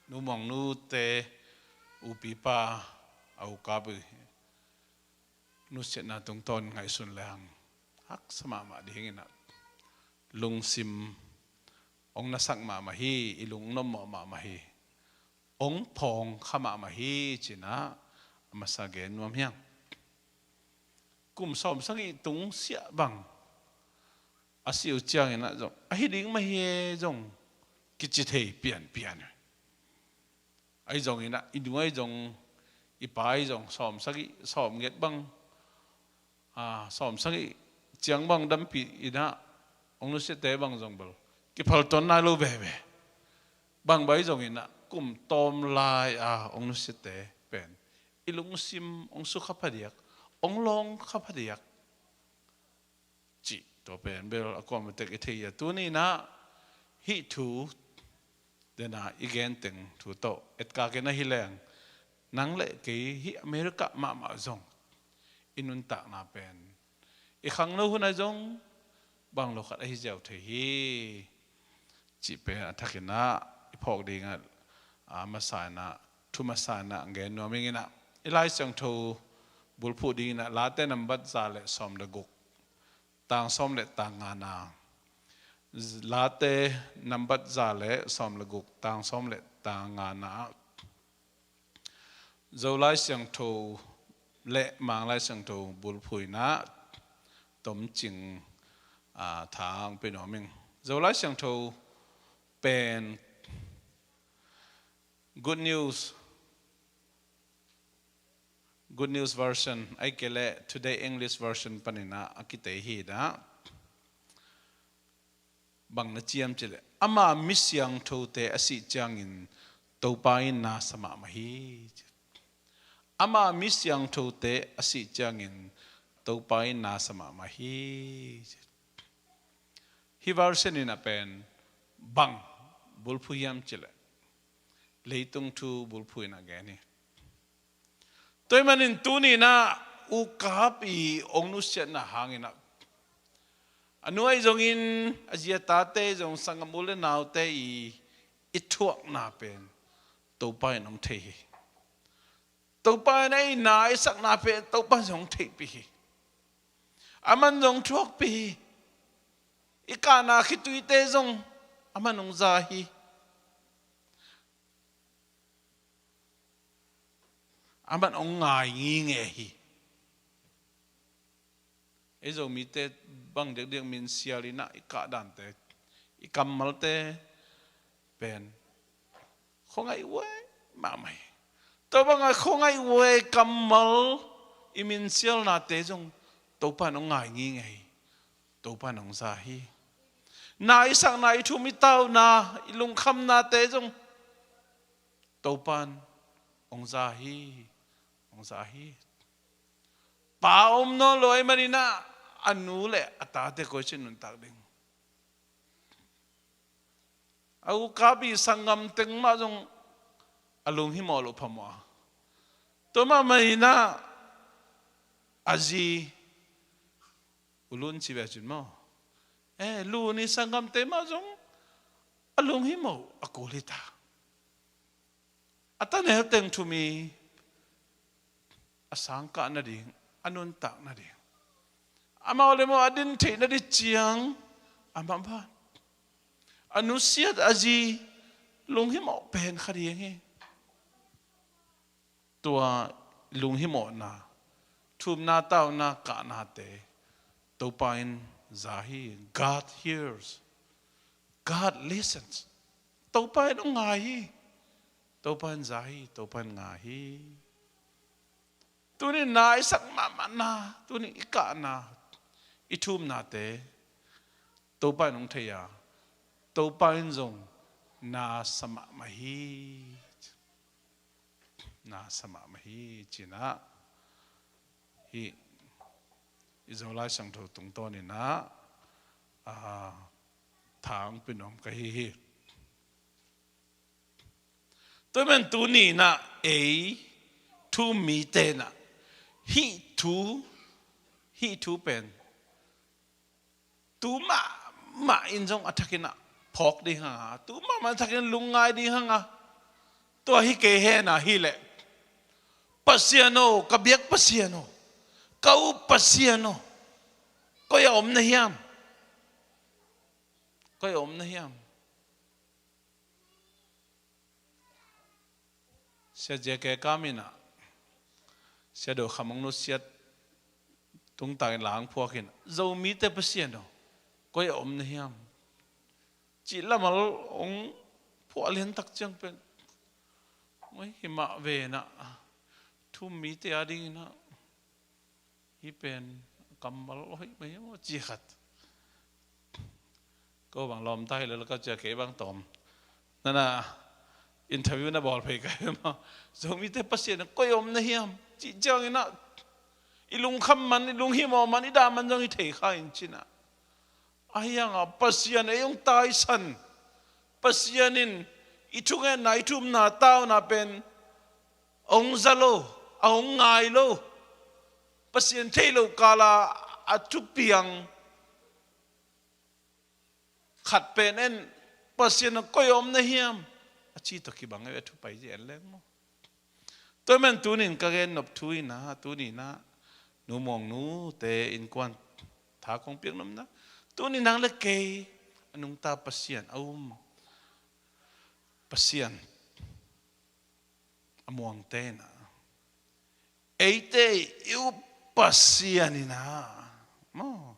nu Muang Nu te, upipa, a ukap uh nusiatna tungtawn ngaihsun lehang haksa mahmah dingin ah, lungsim hong nasak mahmah hi, i lung hong nomawh mahmah hi, hong phawng kha mahmah hi ci-in ah, a masa gen nuam hi hang. Kum sawmsagih tung siah bang a si uh ciangin ah zong, ahi ding mah hi e zong kici thei pianpian. Ahi zongin ah, i nu ahi zong, i pa ahi zong, sawmsagih, sawmgiat bang, a, sawmsagih ciang bang dampih in ah hong nusiate bang zong bel kiphal tuan nai lo veve. Bang bang ahi zongin ah, kum tawm lai-a hong nusiate pen i lungsim hong sukha phadiak, hong lawng kha phadiak cih, tua pen bel a kuamah tek i thei a, tuni-in ah hih thu, den a i gen teng thu tawh etkak in ahi leng, nang le kei hih America mahmah zong i nuntakna pen i khangno hun ah zong bang lo khat ahi ziau thei hi. Cih pen a thakin ah i phawk ding ah, a masa in ah, thu masa in ah gen nuam ing in ah, i Lai Siangtho bulphuh ding in ah, Late nambat za le sawm le guk, tang sawm le tang ngana. Late nambat za le sawm le guk, tang sawm le tang ngana. Zolai Siangtho le Manglai Siangtho bulphuh in ah tomcing, a, tha hong pia nuam ing. Zolai Siangtho pen Good News, Good News Version, ahih kei leh Today English Version panin ah a kitei hi in ah, bang na ci hiam cih leh, ama mi siangthote a sih ciangin Topa in na sa mahmah hi. Ama mi siangthote a sih ciangin Topa in na sa mahmah hi. Hih version in ah pen bang bulphuh hiam cih leh, leitung thu bulphuh in ah gen hi. Tua ahih manin tuni-in ah ukap i hong nusiatna hangin ah, a nu ahi zongin, a zi a tate zong, sanggam u le naute i, i thuakna pen Topa in hong thei hi. Topa in ei na i sakna pen Topa zong theihpih hi. Aman zong thuakpih hi. I kahna khituite zong aman hong za hi. Aman hong ngai nginge hi. Ei Zomite bang diakdiak minsial in ah i kahdante, i kammalte pen khuangaih uai mahmah hi. Tua bangah khuangaih uai kammal i minsialnate zong Topa in hong ngai nginge hi. Topa in hong za hi. Na i sakna, i thum i tauna, i lungkhamnate zong Topa in hong za hi. Hong za hi. Pa om nawn lo ahih manin ah a nu le a tate koici nuntak ding? A ukap i sanggam teng mah zong a lunghimawh loh phamawh a, tua mah manin ah a zi, U Lun ci ve cin maw, eh, Lun i sanggamte mah zong a lunghimawh a kul hi ta. A taneu teng thum i a sangkah nading, a nuntak nading, amau le amau a din theih nading ciang a mawh a, a nusiat a zi lunghimawh pen kha ding hi. Tua lunghimawhna, thumna, tauna, kahnate Topa in za hi. God hears. God listens. Topa in hong ngai hi. Topa in za hi. Topa in ngai hi. Tuni na i sak mahmahna, tuni i kahna, i thumnate Topa in hong thei a, Topa in zong na sa mahmah hi. Na sa mahmah hi, ci-in ah hih i Zolai Siangtho tungtawnin ah, a, tha hong pia nuam ka hi hi. Tua ahih manin tuni-in ah ei thu-um mite in ah hih thu, hih thu pen tu mahmah in zong a thakin ah phawk ding hang a, tu mahmah in a thakin lungngai ding hang a, tua hi kei hen a hileh, Pasian aw, ka biak Pasian aw, ka up Pasian aw, koi ah om na hiam? Koi ah om na hiam? Sia J K Kam in ah, Sia Do Kham hong nusiat tungtang in la hong phuak in, Zomite Pasian aw, koi ah om na hiam? Cih lamal hong phuah lian tak ciang pen, oi, hi mah ve in ah, thu-um mite a dingin ah hih pen kammal hoih mai maw, ci khat. Ko bang lawmta hi lo, ka cia kei bang tawm. Nana interview na bawl phei ka hi maw. Zomite Pasian koi om na hiam? Cih ciangin ah i lungkham man, i lunghimawh man, i dah man zong hi thei kha in ci-in ah. Ahi hangah Pasian ei hong taisan. Pasian in i thungetna, i thumna, tauna pen hong za lo, a hong ngai lo. Pasian theih loh kala a thupiang khat pen en, Pasian a koi om na hiam? A ci tawh kibang e, a thu pai ci en leng maw. Tua ahih manin tunin ka gen nop thu in ah, tunin ah Nu Muang Nu te innkuan tha kong piak nopna, tunin nang le kei a nungta Pasian, a um Pasian, a muangte in ah, eite i up Pasian in ah, maw,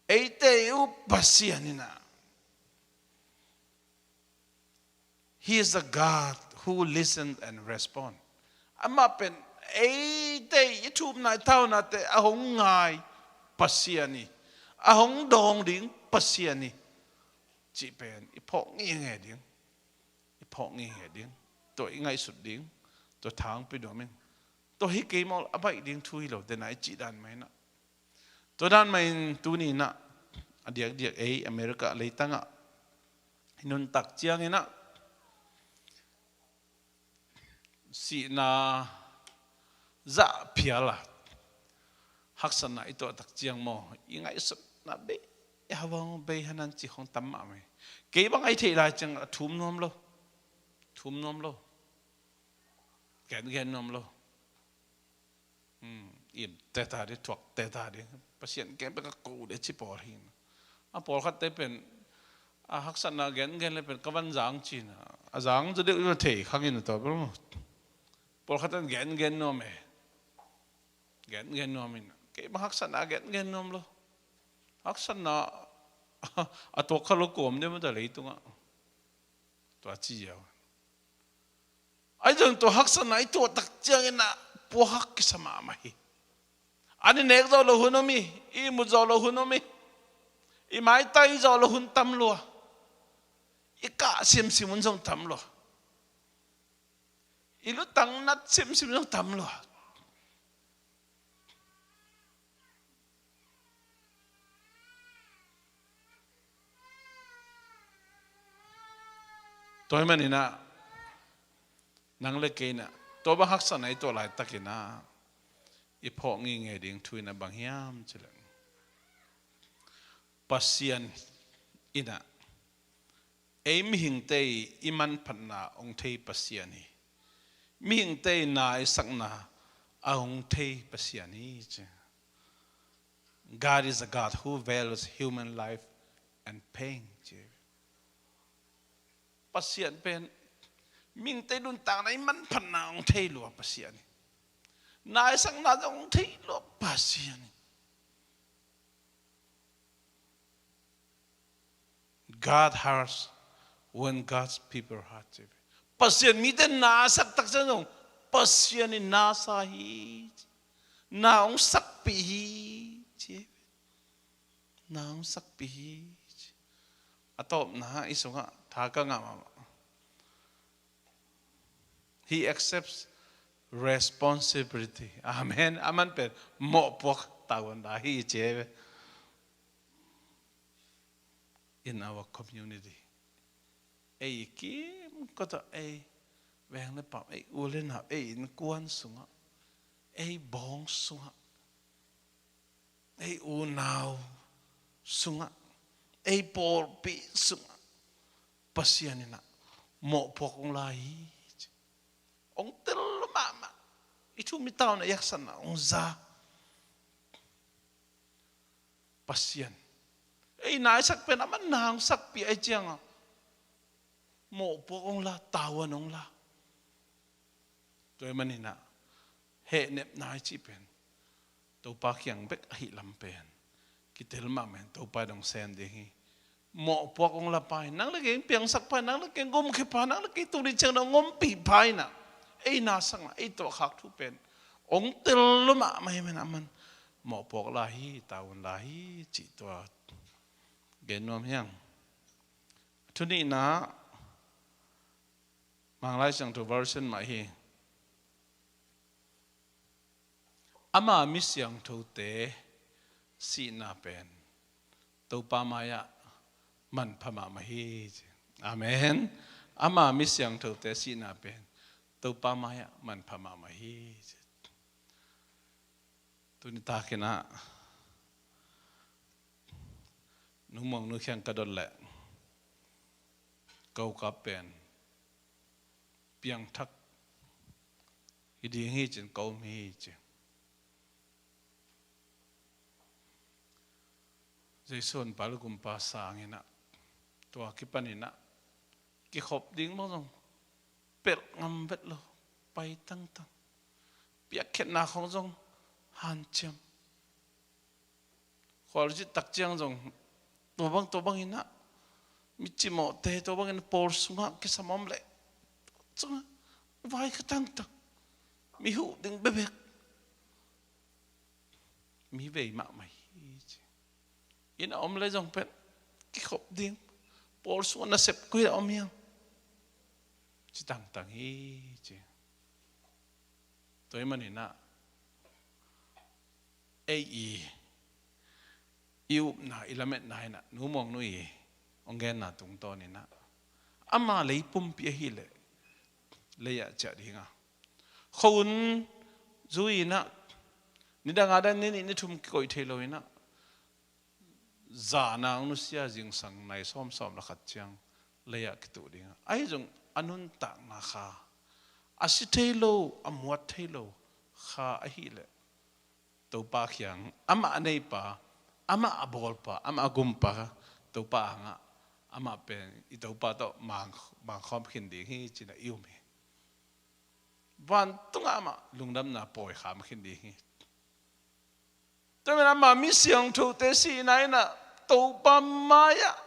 eite i up Pasian in ah, He is a God who listens and responds. Amah pen eite i thumna, i taunate a hong ngai Pasian hi, a hong dawng ding Pasian hi cih pen i phawk ngeingai ding. I phawk ngeingai ding. Tua i ngaihsut ding. Tua tha hong pia nuam ing. Tua hi kei maw, a baih ding thu hi lo, tena i cih dan mah in ah. Tua dan mah in tuni in ah, a diakdiak ei America leitangah i nuntak ciangin ah, sihna zah phial a, haksatna i tuah tak ciang maw, i ngaihsutna bei, i hawang bei hanan ci khong tam mahmah hi. Kei bang a i theih lai ciang a thum nuam lo. Thum nuam lo. Gen, gen nuam lo. Hmm, im teta ding, thuak teta ding. Pasian keng bek a ko ding ci pawl hi. A pawlkhatte pen a haksatna gengen le pen ka van zang cin a, a zang zaw deuh in a thei khang in a tawh bel maw. Pawlkhat in gengen nuam e. Gengen nuam in. Kei bang haksatna gengen nuam lo. Haksatna a tuak kha lo kuam deuh mah ta leitungah. Tua ci ziau. Ahi zong tua haksatna i tuah tak ciangin ah puak hak kisa mahmah hi. An i nek zawh loh hun om hi. I ihmut zawh loh hun om hi. I maitai zawh loh hun tam lua. I kah simsim hun zong tam lua. I lutang nat simsim zong tam lua. Tua ahih manin ah nang le kei in ah tua bang haksatna i tuah laitakin ah i phawk ngingei ding thu in ah bang hiam cih leh, Pasian in ah ei mihingte i manphatna hong thei Pasian hi. Mihingte i naisakna a hong thei Pasian hi ci. God is a God who values human life and pain ci. Pasian pen mihingte nuntakna i manphatna hong thei lua Pasian hi. Naisakna zong hong thei lua Pasian hi. God hurts when God's people hurt ci. Pasian mite nasak tak ciang zong Pasian in nasa hi. Na hong sakpih hi ci. Na hong sakpih hi ci. A tawpna i sungah tha ka ngah mahmah. He accepts responsibility. Amen. Aman pen mawhpuak tavuan la hi ci. In our community, ei kimkot ah, ei veng le pam, ei u le nau, ei innkuan sungah, ei bawng sungah, ei unau sungah, ei pawlpi sungah Pasian in ah mawhpuak hong la hi. Hong tel mahmah. I thu mi tauna i haksatna hong za Pasian. Ei naisak pen aman na hong sakpih ahih ciangah mawhpuak hong la, tavuan hong la. Tua ahih manin ah hehnepna i cih pen Topa kiang bek ahih lam pen kitel mahmah in Topa in hong sem ding hi. Mawhpuak hong la pa hi. Nang le kei hong piangsak pa hi. Nang le kei hong gumkhia pa hi. Nang le kei tuni ciang dong hong ompih pa hi in ah ei nasakna, ei tuahkhak thu pen hong tel mahmah hi. Amen, amen. Mawhpuak la hi, tavuan la hi cih tua gen nuam hi hang. Thu nihna, Manglai Siangtho version mah hi. Ama mi siangthote sihna pen Topa mai-ah manpha mahmah hi ci. Amen. Ama mi siangthote sihna pen Topa mai-ah manpha mahmah hi ci. Tuni takin ah Nu Muang Nu kiang ka dot leh, ko kap pen piangthak hi ding hi cin ko om hi ci. Jesu honpa le gumpa sangin ah, tua kipanin ah kikhop ding bang zong pelh ngam vet lo, pai tangtang. Piakkhiatna khong zong hanciam. Khualzin tak ciang zong tua bang, tua bangin ah mi cimawhte, tua bangin pawl sungah kisam om leh sungah vai kha tangtang. Mi huh ding bekbek. Mi vei mahmah hi ci. Inn a om le zong pen kikhop ding, pawl sungah nasep koi a om hiam ci tangtang hi ci. Tua ahih manin ah ei i, i upna, i lametna in ah Nu Muang Nu i hong genna tungtawnin ah, ama lei pumpi ahih leh lei-ah ciah ding a, khuahun zui-in ah nidang a dan ni nih ni thum kikoih thei lo-in ah, zan a hong nusia zingsang nai sawmsawm le khat ciang lei-ah kituh ding a, ahi zong a nuntakna kha, a si thei lo, a muat thei lo kha ahih leh Topa kiang, amah a neipa, amah a bawlpa, amah a gumpa, Topa angah, amah pen i Topa tawh mang, mangkhawm khin ding hi, ci-in ah i um hi. Vantungah amah lungdamna pawi kham khin ding hi. Tua manin ama mi siangthote sihna in ah Topa mai-ah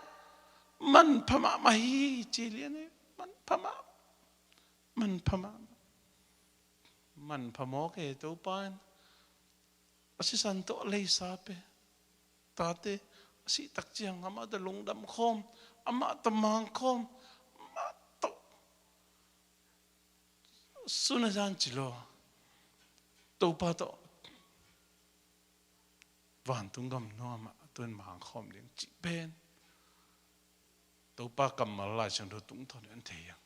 manpha mahmah hi, ci lian hi. Manpha mah, manpha mah, manpha mawk hi. Topa in a sisan tawh leisa pe tate a sih tak ciang amah tawh lungdam khawm, amah tawh mang khawm, amah tawh sun a zan ci lo, Topa tawh vantung gam nuam ah tu-in mang khawm ding cih pen Topa kammal Lai Siangtho tungtawn in thei hi.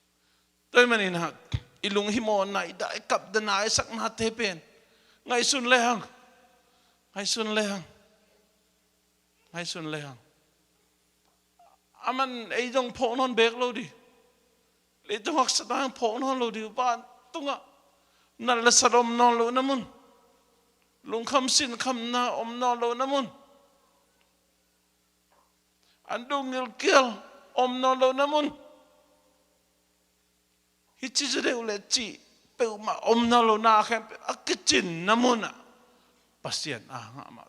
Tua ahih manin ah i lunghimawhna, i dah, i kapdana, i saknate pen ngaihsun lehang, ngaihsun lehang, ngaihsun lehang, aman ei zong phawk nawn bek lo ding. Leitung haksatna hang phawk nawn lo ding. Vantungah nat le sat om nawn lohna mun, lungkham sinkhamna om nawn lohna mun, an dung ngilkial om nawn lohna mun, hih ci zaw deuh leh cih peuhmah om nawn lohna khempeuh a kicinna munah Pasian a hang amah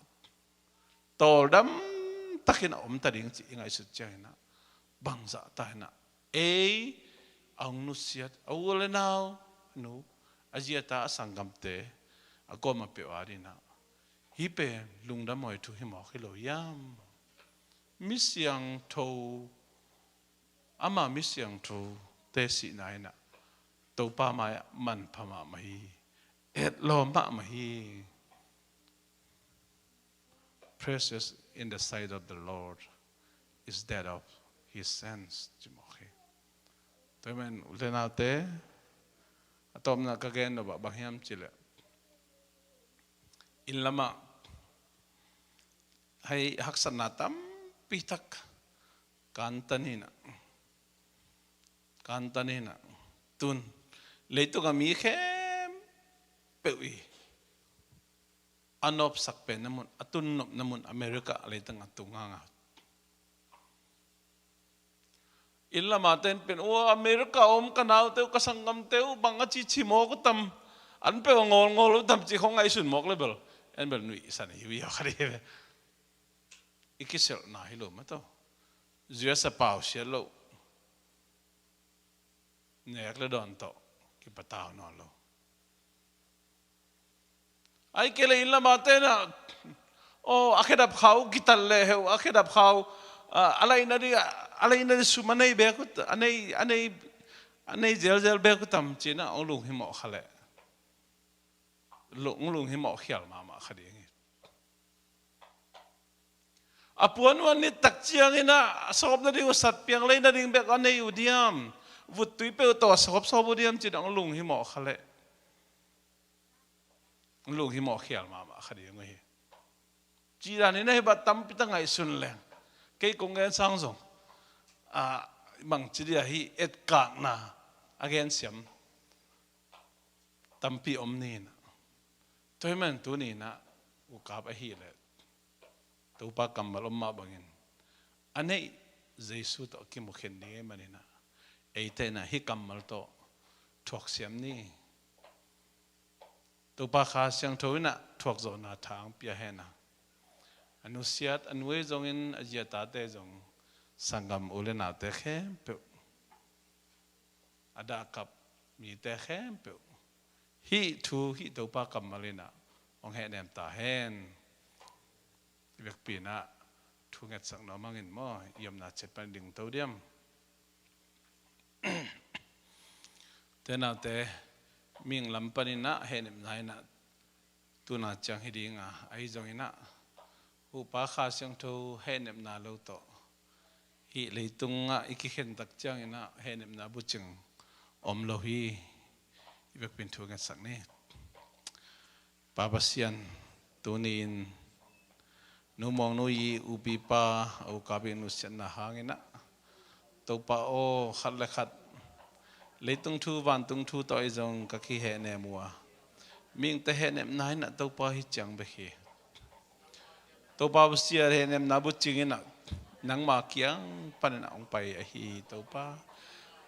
tawldam takin a om ta ding cih i ngaihsut ciangin ah bangzah ta in ah ei a hong nusiat a u le nau, a nu, a zi a ta, a sanggamte a kuamah peuh adingin ah hih pen lungdam huai thu hi mawk hi lo hiam? Mi siangtho, ama mi siangthote sihna in ah Topa mai-ah manpha mahmah hi, etlawm mahmah hi. Precious in the sight of the Lord is death of his saints, ci mawk hi. Tua ahih manin u le naute, a tawpna ka gen nop ah bang hiam cih leh, inn lamah hei haksatna tampi tak kantan in ah, kantan in ah, tun leitung a mi khempeuh i a nopsak penna mun, a tun nopna mun America leitang a tung hang a, inn lamah ten pen, "Ua, America om ka naute uh, ka sanggamte uh bang a cici mawk uh tam, an peuh a ngawlngawl uh tam," ci khong ngaihsun mawk le bel en bel nuihsan hi uh hi aw, kha dih ve. I kiselhna hi lo mah tawh, U S a pausiat loh, nek le dawn tawh kipatau nawn lo. Ahih kei leh inn lamah ten ah, aw, a khedap kha uh kitat leh heuh, a khedap kha uh, a, a laihna ding, a laihna ding sum a nei bek uh, a nei, a nei, a nei zelzel bek uh tam ci-in ah hong lunghimawh kha leh, hong lunghimawh khial mahmah kha ding hi. A puan uh a nit tak ciangin ah a sawp nading uh satpiang lei nading bek a nei uh diam? Vuttui peuh tawh a sawpsawp uh diam ci-in ah hong lunghimawh kha leh, hong lunghimawh khial mahmah kha ding uh hi. Cih danin ah hih bang tampi tak ngaihsun leng, kei kong gen sang zong, a, bangci dia hih etkakna a gensiam tampi om ni in ah. Tua ahih manin tuni in ah ukap ahih leh Topa kammal om mah bangin a neih Jesu tawh kimu khin ding ahih manin ah, eite in ah hih kammal tawh thuaksiam ni. Topa Kha Siangtho in ah thuakzawhna tha hong pia hen a, a nusiat a nu ei zongin, a zi a tate zong, sanggam u le naute khempeuh, a dahkap mite khempeuh, hih thu, hih Topa kammal in ah hong hehnem ta hen. I vekpi in ah thu ngetsak nuam hang in maw, i omna ciat pan ding to diam? Te naute, mihing lam panin ah hehnepna in ah tuna ciang hi ding a, ahi zongin ah Topa Kha Siangtho hehnepna lo tawh hih leitungah i kikhen tak ciangin ah hehnepna bucing om lo hi. I vekpi in thu ngetsak ni. Pa Pasian, tuni-in Nu Muang Nu Yi upipa a ukap i nusiatna hangin ah, Topa aw, khat le khat leitung thu vantung thu tawh ahi zong ka kihehnem uh a, mihingte hehnepna in ah Topa hih ciang bek hi. Topa Pasian, hehnepna bucing in ah nangma kiang panin ah hong pai ahi Topa.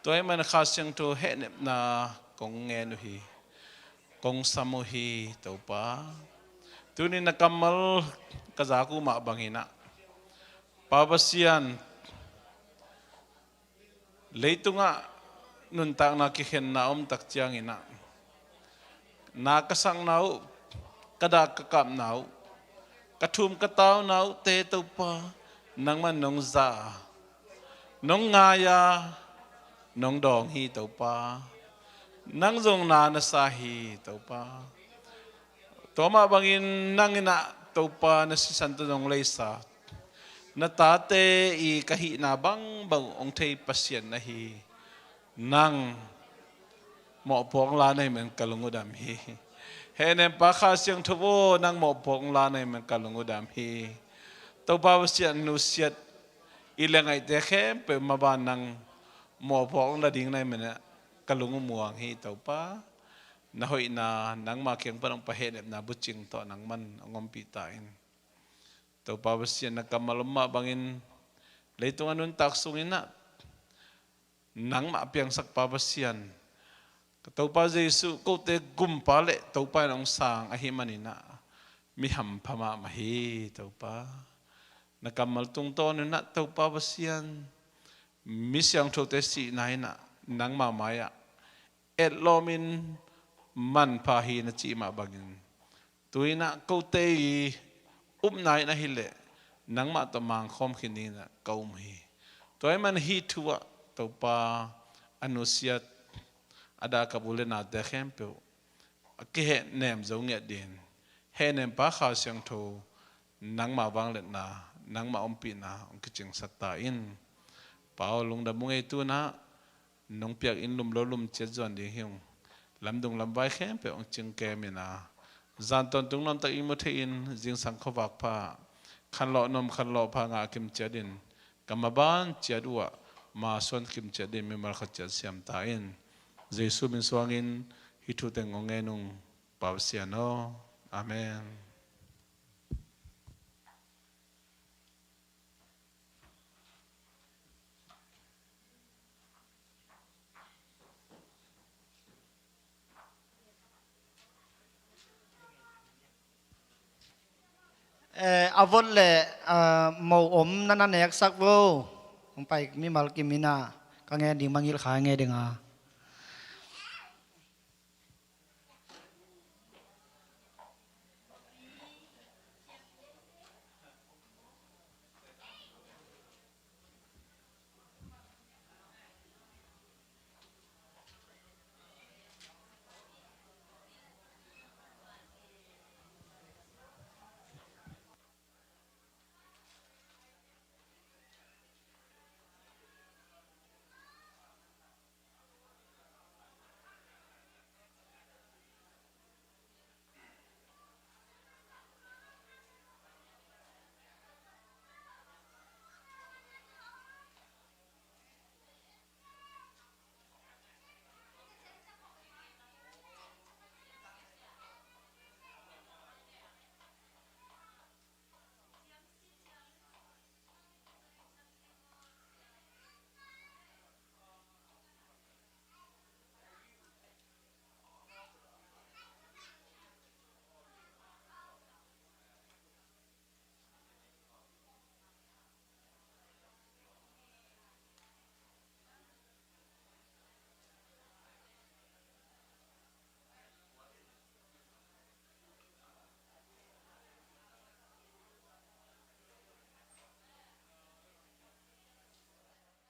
Tua ahih manin Kha Siangtho hehnepna kong ngen uh hi. Kong sam uh hi Topa. Tuni na kammal ka zak uh mah bangin ah, Pa Pasian, leitungah nuntakna kikhenna om tak ciangin ah, na ka sakna uh, ka dak ka kapna uh, ka thum ka tauna uh te Topa, nangman nong za a, nong ngai a, nong dawng hi Topa. Nang zong na na sa hi Topa. Tua mah bangin nang in ah Topa na sisan tawh nong leisa, na tate i ka hihna bangbang hong thei Pasian na hi. Nang mawhpuak hong la na hih manin ka lung uh dam hi. Hehnempa Kha Siangtho aw, nang mawhpuak hong la na hih manin ka lung uh dam hi. Topa Pasian, nusiat i leh ngaihte khempeuh maban nang mawhpuak hong la ding na hih manin ka lung uh muang hi Topa. Na hoihna, nangma kiang pan hong pai hehnepna bucing tawh nangman hong ompih ta in. Topa Pasian, na kammal om mah bangin leitung a nuntak sungin ah nangmah piangsak Pa Pasian, ka Topa Jesuh, kote gumpa le Topa in hong sang ahih manin ah mi hampha mahmah hi Topa. Na kammal tungtawn in ah Topa Pasian, mi siangthote sihna in ah nangma mai-ah etlawmin manpha hi na cih mah bangin, tu-in ah kote i upna in ahih leh nangmah tawh mangkhawm khin dingin ah ka um hi. Tua ahih manin hih thu ah Topa, a nusiat, a dak a bu le nate khempeuh a kihehnem zo ngiat dingin, hehnempa Kha Siangtho nangma vangliatna, nangma ompihna hong kicingsak ta in. Pa aw, lungdam ung ei. Tu-in ah nong piak inn lum lo lum ciat zuan ding hi ung. Lamdung lamvai khempeuh hong cingkem in ah, zan tawntung nuamtak i mu thei-in zingsang khuavak pha, khanlawh nuam khanlawh pha ngah kim ciat in, ka maban ciat uh ah ma suan kim ciat dingin mimal khat ciat siam ta in. Jesuh min suangin hih thu teng hong ngen ung, Pa Pasian aw. Amen. Eh, a vot le, ah, mo om na na neksak vo. Hong pai mimal kim in ah, ka ngen ding mangngilh kha nge ding a.